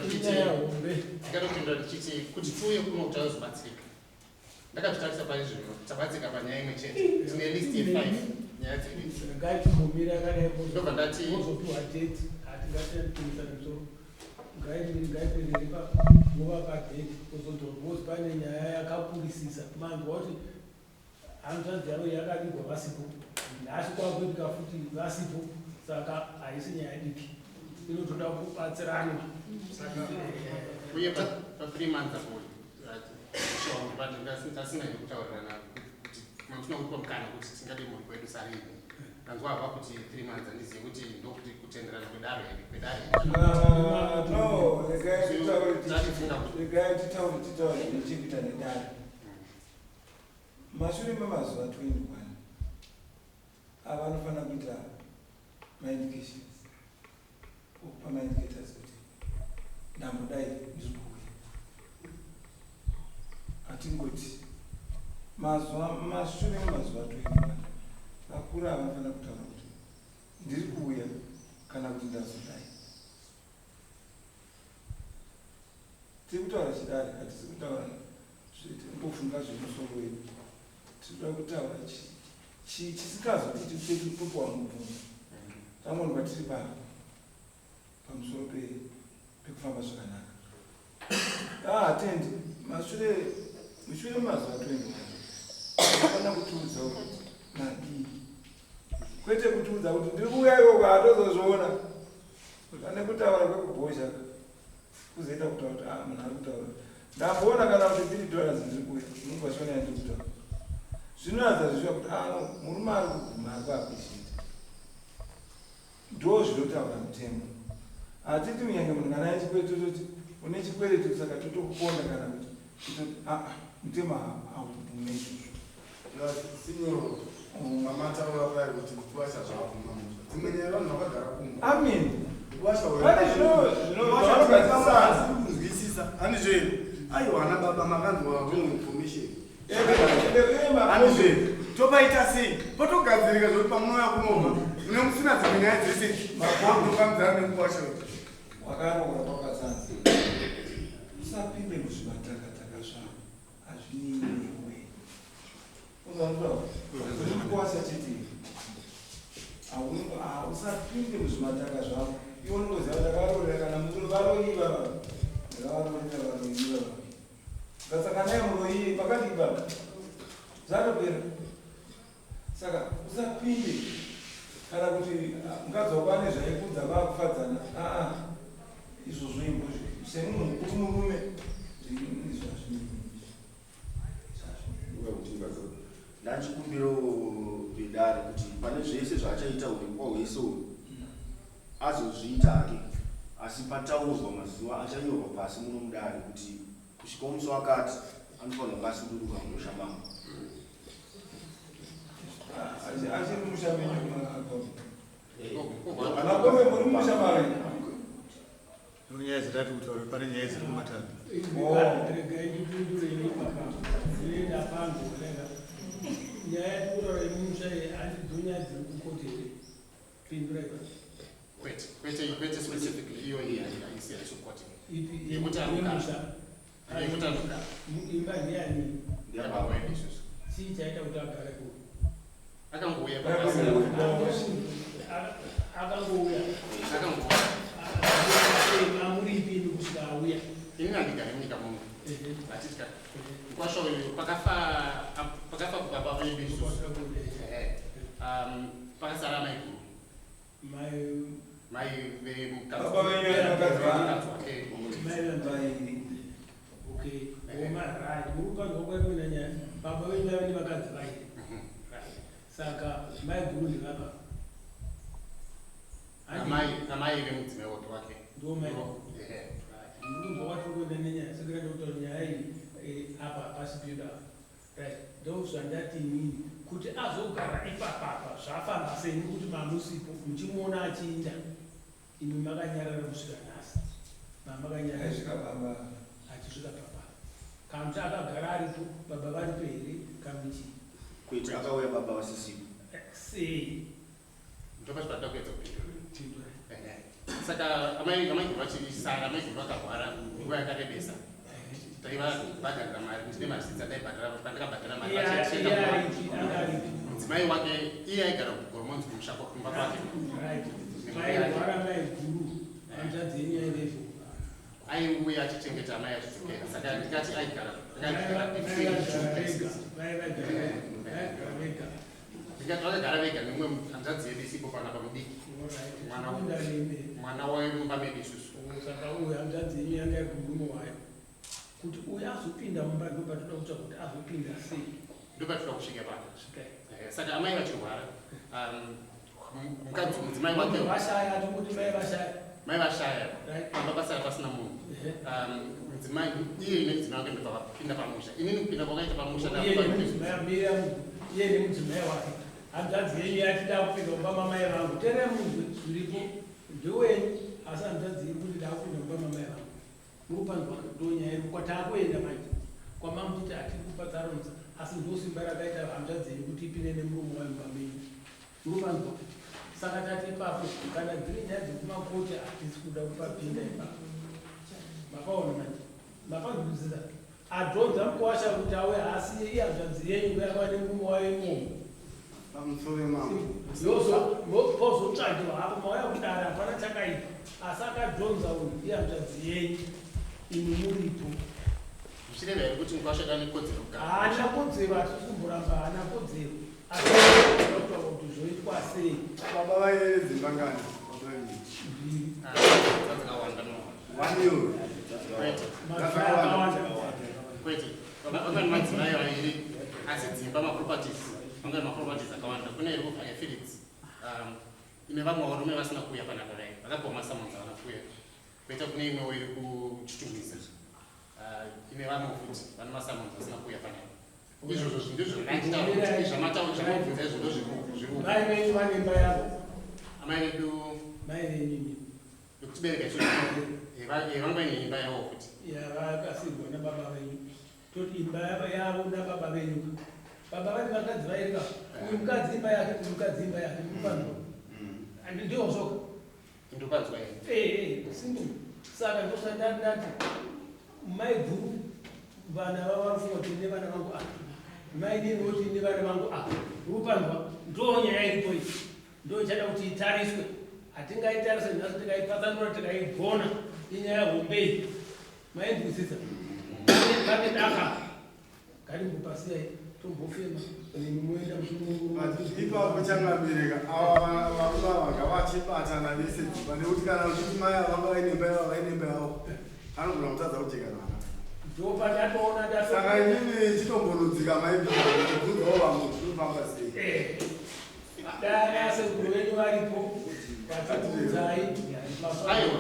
ndichiti kuti tiuye kuno kuti azobatsirika ndakazvitarisa pari zvino tabatsika panyaya imwe chete tine list ye5 nyaya dzedu idzi Ngatimbomira yakadai Ndobva ndati- mozopiwa date hatingatemisana musoro ngaiperere vovapa date kuzodzoka because pane nyaya yakakurisisa manzwa kuti hanzvadzi yavo yakavigwa vasipo nhasi kwakuitika futi vasipo saka haisi nyaya diki inotoda kubatsiranwa. Saka uye pa3 months apo tasina here kutaurirana kuti mamusina kutipa mukana kuti tingade mhuri kwedu sarini ndanzwa hava kuti 3 months handizive kuti ndokuti kutenderana kwedare here kwedare. No, regai titaure titaure nechekuita nedare. Mashure memazuva 21 ava vanofanira kuita maindications, okupa maindicators kuti ndambodai ndiri kuuya. Hatingoti mazuva mashure memazuva 21 vakuru ava vanofanira kutaura kuti ndiri kuuya kana kuti ndazodai. Tiri kutaura chidare, hatisi kutaura zvetimbofunga zvemusoro wedu. Tinoda kutaura chisingazotiti topiwa mubvunzo tangonwa tiri pamusoro pekufamba zvakanaka. Hatendi mashure mushure memazuva 21 anofanira kutiudza kuti madii, kwete kutiudza kuti ndiri kuuya ikoko hatozozviona. Pane kutaura kwekubhozha kuzoita kutaura kuti ah, munhu ari kutaura ndamboona kana kuti $3 ndiri kuuya unongwasiona yandiri kutaura zvinoratidza zvishuwa kuti ah, no, murume ari kuguma ari kuappreciate. Ndo zvinotaura mutemo. Hatiti munyange munhu kana ane chikwereti tototi une chikwereti saka totokuponda kana kuti tototi aa mutemo haubvume izvozvo. Sinyoro, mamataura paya kuti kuwasha zvabvuma muzva. Dzimwe nyaya vanhu vakagara kumba. Amen. Kuwasha Pane zvinogadzirisana. Kunzwisisa. Handizve. Aiwa ana baba makanzwa wrong information. Handizve. Topaita sei? Potogadzirika zvekuti pamunouya kunobva mune musina dzimwe nyaya dzese. Makutokamdzana nekuwasha. Wakaroora kwakazanzi usapinde muzvimatakataka zvavo hazvinei newe. Uri mukwasha chete, usapinde muzvimataka zvavo. Iwe unongoziva kuti ndakaroorera kana muri varoyi ivava, ndakavaroorera varoyi ivava. Ukasangana naye muroyi pakadii baba zvatopera. Saka usapinde kana kuti mukadzi wako ane zvaikudza vaakufadzana aa izvozvo imbo semunhu mukuru murume izvazvinei. Ndachikumbiro vedare kuti pane zvese zvaachaita uripwa hwese uyu azozviita hake asi pataurwa mazuva achanyorwa pasi muno mudare kuti kusvika musi wakati anofanirwa kunge asuduruka mumusha mangu. Achiri musha menyu makome muri musha mave. Nyaya dzatati kutaura pane nyaya dziri kumatare. Regai ndipindure ipapa ndapambo rega nyaya yekutaura yemusha iyi handidzo nyaya dziri kukoti here? Pindura ipapo. Kwete, kwete, kwete specifically iyo iyi haisi haisi kukoti. Ipi? Yekuti anogara. Yemusha. Yekuti anogara. Imba ndiyani? Ndiyababa wedu isusu. Chii chaita kuti agare kuno? Akangouya. Akangouya. Akangouya. Mamuripi imi kusvika auya? Ini handigari munyika muno. Hatitya. Mukwasha uyu pakafa baba vedu isusu. Pakasara maiguru. Mai vemukadzi. Baba venyu vane vakadzi Mukadzi wake. Vairi. Okay, oma right. Muri kupanzwa kwekuenda nyaya. Baba venyu vaive nevakadzi vairi. Right. Saka maiguru ndevapa. Namai vemudzimai wake. Ndo maiguru. Ehe. Right. Muri kunzwa kwatiri kuenda nenyaya. Saka ndakutaura nyaya iyi apa hapasi pedu apa. Right. Ndozvandati inini kuti azogara ipapapa zvafamba sei nekuti mamusipo muchimuona achiinda imi makanyarara kusvika nhasi. Mamakanyarara. Aisvika baba. Achisvika baba. Kana kuti akagara aripo baba varipo here kana kuti Kwete, akauya baba vasisipo. Sei? Ndopachibada kuedza kupindura. Pindura. Ehe. Saka amaiguru vachisara, amaiguru vakarwara nguva yakarebesa. Taiva bhadharira mari, ndine marisitsi andaibhadhara, pandakabhadhara mari Iye vachienda iye kumba. aripi, anga aripi. Mudzimai wake iye aigara kuGoromonzi kumusha kumba kwake. Right. Mairwara maiguru hanzvadzi yenyu yaivepo. Aiuya achichengeta amai achidzokera. Saka ndikati aigara akagara between two places. Vai vaigara vega. Ndikati vakagara vega nemumwe hanzvadzi yedu isipo panapa mudiki. Alright. Mwana Kunda neme. mwana wemumba medu isusu. Saka uyu hanzvadzi yenyu yanga iri kumurume wayo. Kuti uyu azopinda mumba ndopatoda kutsvaga kuti azopinda sei. Ndopatoda kusvika pano. Svikai. Saka amai vachirwara, mukadzi mudzimai wake Vashaya, tongoti mai vashaya. Mai vashaya. Right. Pamba pasara pasina munhu. Ehe. Mudzimai iye nemudzimai wake ndobva vapinda pamusha. Inini kupinda kwakaita pamusha Iye nemudzimai mira iye nemudzimai wake. Hanzvadzi yenyu yati dakupinda mumba mamai vangu. Teerera munhu zviripo ndewenyu asi hanzvadzi iri kuti dakupinda mumba mamai vangu. Murupanzwa ndonyaya iri kwataakuenda manje. Kwamamuchiti hatiri kupatsanudza asi ndosimba rakaita hanzvadzi yenyu kuti ipinde nemurume wayo mumba menyu. Murupanzwa. Saka tati ipapo kana dziri nyaya dzekumakoti hatisi kuda kupapinda ipapo. Mapaona manje. Mapanzwisisa. Adhonza mukuwasha kuti auye asi iye hanzvadzi yenyu yakava nemurume wayo imomo. Pamusoro mambo. Pozotsvagiwa hapo mauya kudare hapana chakaipa asi akadhonza uyu iye hanzvadzi yenyu imi muripo. Zvichireva here kuti mukwasha ane kodzero kugara? Haana kodzero, hatisi kumboramba haana kodzero. Asi kutaura kuti zvoitwa sei. Baba vaine dzimba ngani? Baba venyu. Mbiri. Ah, dzakawanda no. One year. Kwete. Madzimai akawanda. Kwete. Vanga madzimai vairi asi dzimba maproperties. Vanga maproperties akawanda. Kune iri kubva Felix. Ine vamwe varume vasina kuuya panapa vai. Vakapiwa masamonzi havana kuuya. Koita kune imwewo iri kuChitungwiza. Ine vamwe futi vane masamonzi vasina kuuya panapa. Izvozvo ndizvo zvanditaura kuti zvamataura zvamabvunza izvo ndozviri uku. Mai venyu vane imba yavo. Amai vedu Mai venyu imi. vekutibereka isusu. Vanga vaine imba yavo futi. Yavakasirwa nababa venyu. Toti imba yavo nababa venyu. Baba vane vakadzi vairi ka. Uyu mukadzi imba yake, uyu mukadzi imba yake. Mupanzwa. Ndizvo. Ndopanzwa here? Simple. Saka ndosandati ndati maiguru vana vavo vanofunga kuti ndine vana vangu ava. Mai nini voti ndine vana vangu ava. Rupanzwa ndo nyaya iripo iyi. Ndo ichada kuti itariswe. Hatingaitarise nhasi tikaipatsanura tikaigona inyaya hombe iyi. Mainzwisisa. Pane daka. Ngatimbopasiyai tombofema nemi moenda muchimuongorora. But ipapo changabereka ava varume ava ngavachibatana vese dzimba nekuti kana uchiti mai ava vanga vaine imba yavo vaine imba yavo anogona kutadza kujeka vana. Ndopandatoona ndato. Saka inini chitombonodzika maibvunzawo vamwe zvinofamba sei. Dai asekuru venyu varipo vachikuudzai. Aiwa.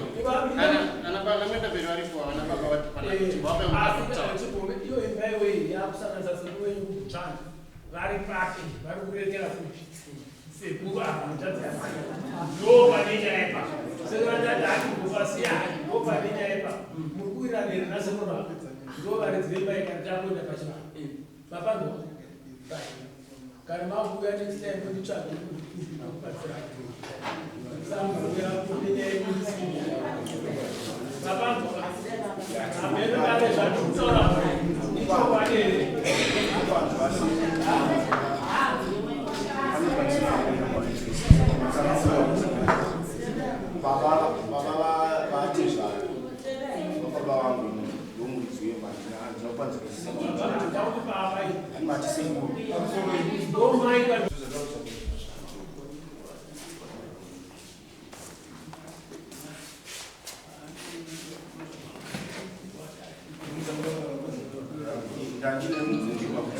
Ana baba mwenda mberi varipo ana baba vari panapa. Vape Asi chibome iyo imba iweyi yakusanganisa sekuru venyu kuBotswana. Vari papi vari kurekera kupi. Sekuru ava hanzvadzi yamai. Ndo pane nyaya ipapo. Saka ndati hatimbopasiyani ndo pane nyaya ipapo. Muri kuwirirana here nasekuru ava? Ndo varidzi vemba iyi kana takuenda pachivanhu. Mapanzwa? Right. Kana makuuya next time munditsvage kubatsirai. Sambuya kune nyaya yemusimu. Mapanzwa? Hameno dare zvatikutaura ichokwadi here? Baba baba vatezvara baba vangu ndomuridzi wemba ndinopanzwisisa. Takuti baba iyi. Mati sekuru. Ndomai kwa ipapo.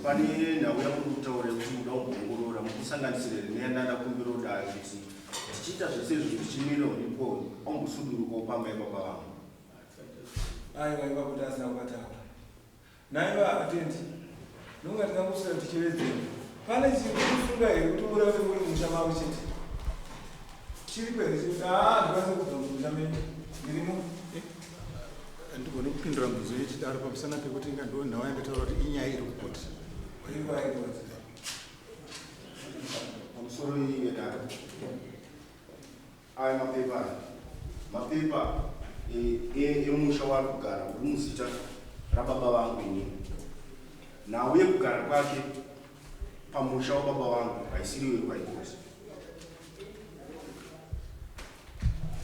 Pane nhau yamuri kutaura yekuti muda kuongorora mukusanganisira neyandandakumbira kudai kuti tichiita zvese izvo tichimira uripo ombosudurukawo pamba yababa vangu. Aiwa, ipapo tasina kuvataura. Naiva atendi. Nonga tingangosvika tichivedzera. Pane chiri kusunga here kuti murambe muri musha mavo chete? Chiripo here chiri? Ah, ndikwanise kubva mumusha menyu. Ndirimo. Handigoni kupindura mubvunzo yechidaro pamusana pekuti inga ndo nhau yandataura kuti inyaya iri kukoti. Aiwa, aiwa. Pamusoro iyi yedare. Aya mapepa aya. Mapepa emusha waari kugara uri muzita rababa vangu inini. Nhau yekugara kwake pamusha wababa vangu haisiriyo yekwaikosi.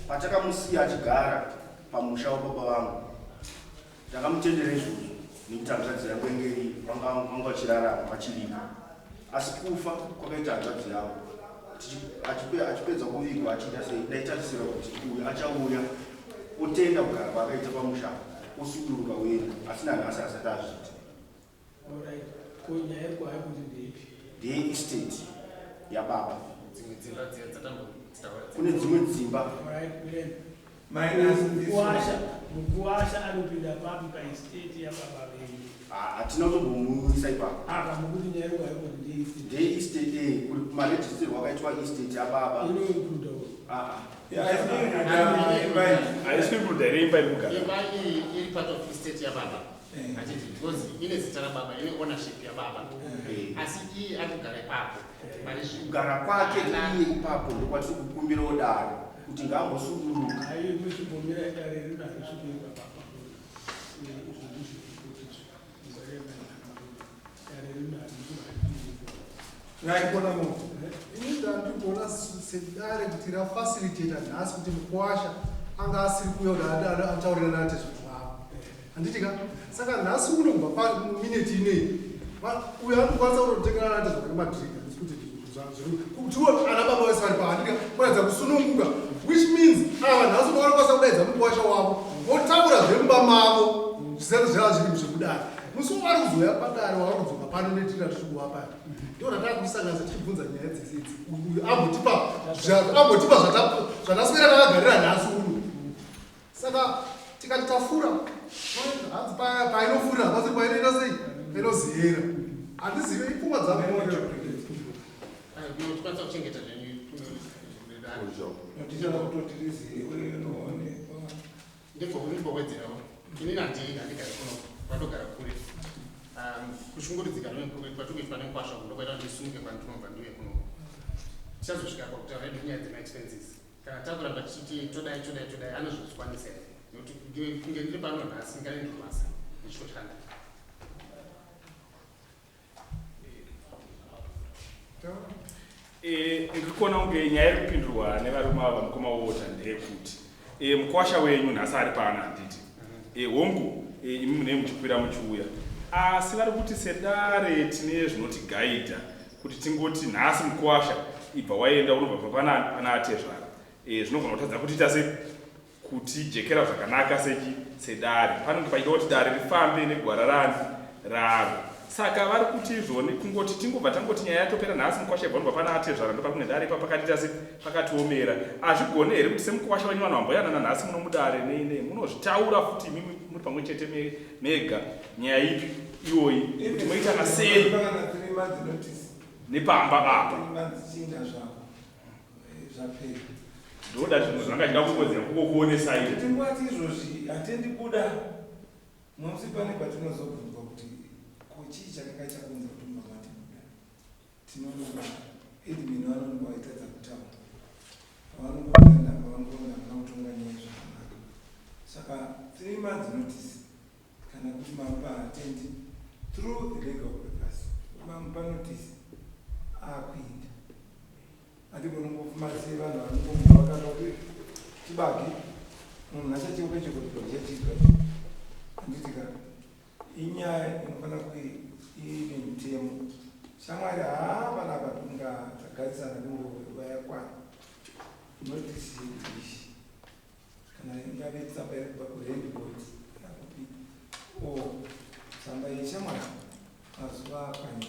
Patakamusiya achigara pamusha wababa vangu takamutendera izvozvo nekuti hanzvadzi yangu yange iri vanga vachirarama vachiripo, asi kufa kwakaita hanzvadzi yavo achipedza kuvigwa achiita sei, ndaitarisira kuti uyu achauya otenda kugara kwaakaita pamusha osuduruka oenda, asi nanhasi asati azviita. Alright. Ko nyaya iri kwayo kuti ndeipi? Ndeye estate yababa. Dzimwe dzimba dziya dzatambotaura. Kune dzimwe dzimba. Alright, Glenn. Minus this one. Mukuwasha, mukuwasha anopinda papi paestate yababa venyu? Hatina kutombomuisa ipapo. Apa mukuti nyaya iri kwayo kuti ndeestate. Ndeye estate kuri kumaregisterwa akaitwa estate yababa. Inoincluda uyu. Ah, ah. Haisi kuincluda here imba iri kugara? Imba iyi iri part of estate yababa, achiti because ine zita rababa, ine ownership yababa, asi iye ari kugara ipapo pane zvinhu. Kugara kwake iye ipapo ndokwatiri kukumbirawo dare kuti ngaambosuduruka. Ayo muchimbomira, dare rino harisvike ipapa. Izvo ndizvo kuti dare rino harisvike. Raikona mo. Ini ndandikuona sedare kuti rafacilitata nhasi kuti mukwasha anga asiri kuuya kuti ataurira natezvaro vavo, handiti ka? Saka nhasi uno kubva pamineti ineyi uyo anokwanisa kutotengera natezvaro vake madrinks. Handisi kuti kutiwo ana baba vese vari pa, handiti ka? Kuratidza kusununguka, which means ava nhasi uno vanokwanisa kudaidza mukwasha wavo votaura zvemumba mavo zvisati zvava zviri zvekudare. Musi wavari kuzouya padare, wavari kudzoka pano netira tiri kuvapa, ndo ratava kusanganisa tichibvunza nyaya dzese idzi. Uyu ambotipa zvataswera takagarira nhasi uno. Saka tikati tafura, hanzi painofurira hapasi painoita sei, painoziyera. Handizive, ipfungwa dzangu. Munokwanisa kuchengeta zvenyu. Tichada kutoti rizive noonekwa. Ndimbowedzerawo, inini handigari kuno, kwandogara kure. Kushungurudzika kwatikuitwa nekwasha ndokuita kuti ndisunge kwandinobva ndiuye kuno. Tichazosvika pakutaura hedu nyaya dzemaexpenses kana takuramba tichiti todai, todai, todai. Anozozvikwanisa here? Nekuti kunge ndiri pano nhasi ngane ndiri basa ndichitoshanda. Ndiri kuona kunge nyaya iri kupindurwa nevarume ava, mukoma wota, ndeyekuti mukwasha wenyu nhasi ari pano, handiti? Hongu, imi munee muchikwira muchiuya, asi vari kuti sedare tine zvinotigaidha kuti tingoti nhasi mukwasha ibva waenda unobva pana atezvara. Zvinogona kutadza kutiita se kutijekera zvakanaka sechi sedare. Panenge pachida kuti dare rifambe negwara rani raro. Saka vari kuti izvoni kungoti tingobva tangoti nyaya yatopera nhasi, mukwasha ibva unobva pana atezvara, ndo pakune dare ipa pakatiita se pakatiomera. Hazvigone here kuti semukwasha wenyu vanhu vamboyanana nhasi muno mudare nei nei munozvitaura futi imimi muri pamwe chete mega nyaya ipi iyoyi, kuti moitana sei Kana 3 months notice. nepamba apa? 3 months chinja zvako. Zvapera. Ndoda zvinhu zvanga chida kungodzera kungokuonesai. Tingwati izvozvi hatendi buda musi pane patinozobvunzwa kuti ko chii chakanga chakonza kuti mumba matibuda. Tinonoba admin vanonga vaitadza kutaura pavanongotenda, pavanongoona havana kutonga nyaya zvakanaka. Saka 3 months notice, kana kuti mamupa hatendi through the legal papers, mamupa notice akuinda, handigonongofuma sei vanhu vanongomuka vakata kuti chibage munhu achacheuka chekuti chechidya, handiti ka? Inyaya inofanira kunge iine mutemo, shamwari. Haa, panapa tunga tagarisana kunge yakwana notice ishi, kana ingave tsamba iri kubva kuland board kana kupi o. Tsamba yeshamwari mazuva akanyora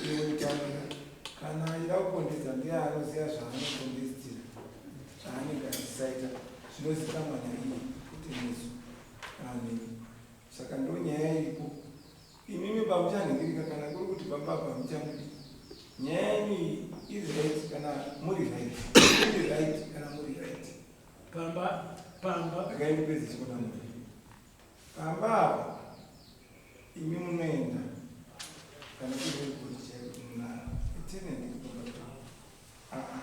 iwe kana achida kukondedza ndiye anoziva zvaanokondedzera zvaanenge achisaita zvinozikamwa naiye kuti nesu kana neni. Saka ndonyaya iripo. Imimi pamuchanhingirika kana kuri kuti pamba apa muchamudi nyaya yenyu iyi iri right kana muri right, iri right kana muri right. Pamba pamba akaindipedze chikona muri pamba apa imi munoenda kana kuri kuti chaiko muna tenant iri pamba pavo aa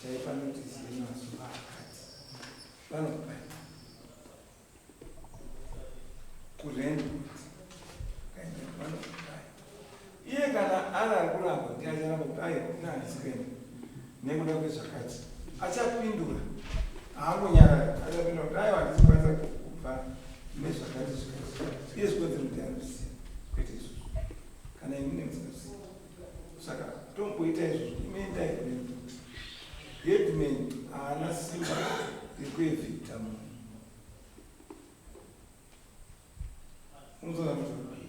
taipa notice yemazuva akati vanokupai kurent kaenda vanokupai iye kana ari ari kuramba kuti acharamba kuti aiwa ina handisi kuenda nekuda kwezvakati achapindura haangonyarara achapindura kuti aiwa handisi kukwanisa kubva nezvakati zvakati iye zvikonzero kuti anoziva kwete izvozvo kana imi nemusingazivi saka tomboita izvozvo imiendai kurent headman haana simba rekuevhikta munhu. Unozoona kuti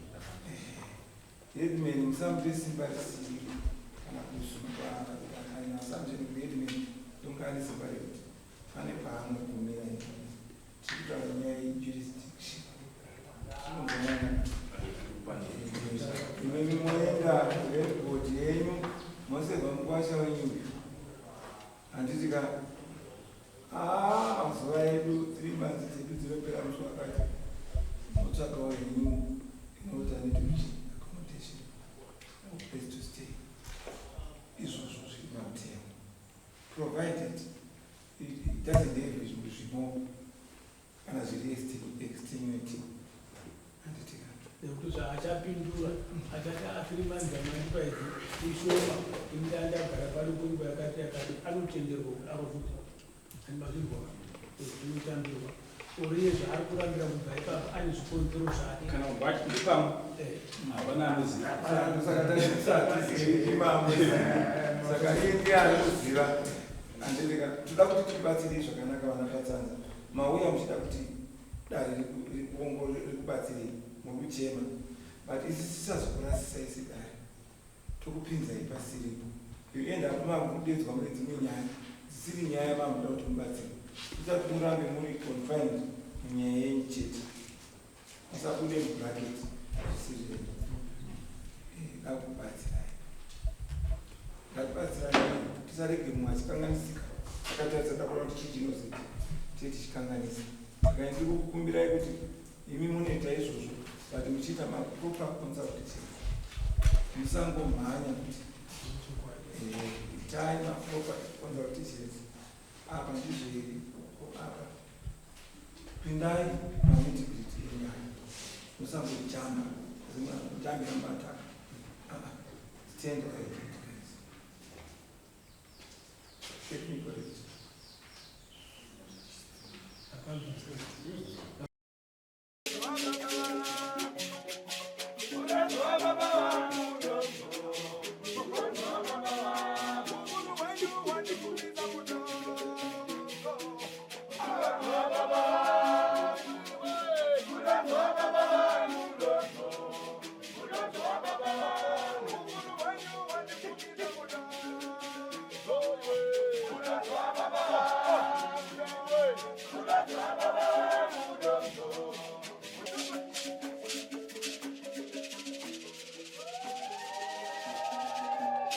headman musamupe simba risiri kana kusungwa kana assumption kuti headman ndonga ane simba rekuti pane paanogumira. Tiri kutaura nyaya yejurisdiction. Tinonzwanana imimi moenda kuheadboard yenyu mosevha mukwasha wenyu uyu handiti ka aa mazuva edu 3 months dzedu dzinopera musi wakati motsvagawo henyu inoalternative accommodation or place to stay. Izvozvo zviri pamutemo provided it doesn't have zvimwe zvino kana zviri extenuating handiti ka. Nekuti zvaachapindura achati a3 months amandipa idzi ishoma, ini ndandagara pano kwenguva yakati yakati, anotenderwa kudaro futi andimazvirwa zvinotambirwa ori iye zvaari kurambira kubva ipapo ane zvikonzero zvake. Kana kubva achindipamwe hapana anoziva. Saka taisatizivi imamo, saka iye ndiye anoziva handitika. Toda kuti tikubatsirei zvakanaka. Vana Patsanza mauya muchida kuti dare rikubatsirei, muri kuchema, but isi tisazokurasisai sedare tokupinzai pasiripo. You end up makudedzwa mune dzimwe nyaya dzisiri nyaya mamuda kuti mubatsire. Tisati murambe muri confined munyaya yenyu chete, musabude mubracket zvisiri. Ngakubatsirai, ngatibatsirai, tisarege mumwe achikanganisika akatarisa takuona kuti chii chinozoita tiye tichikanganisa. Saka ndiri kukumbirai kuti imi munoita izvozvo but muchiita maproper consultations, musangomhanya kuti itai maproper consultations. Apa ndizvo apa pindai panitty-gritty yenyaya, musangojamba kutambira mumataka. Stand guided, guys. Take me correct. Baba.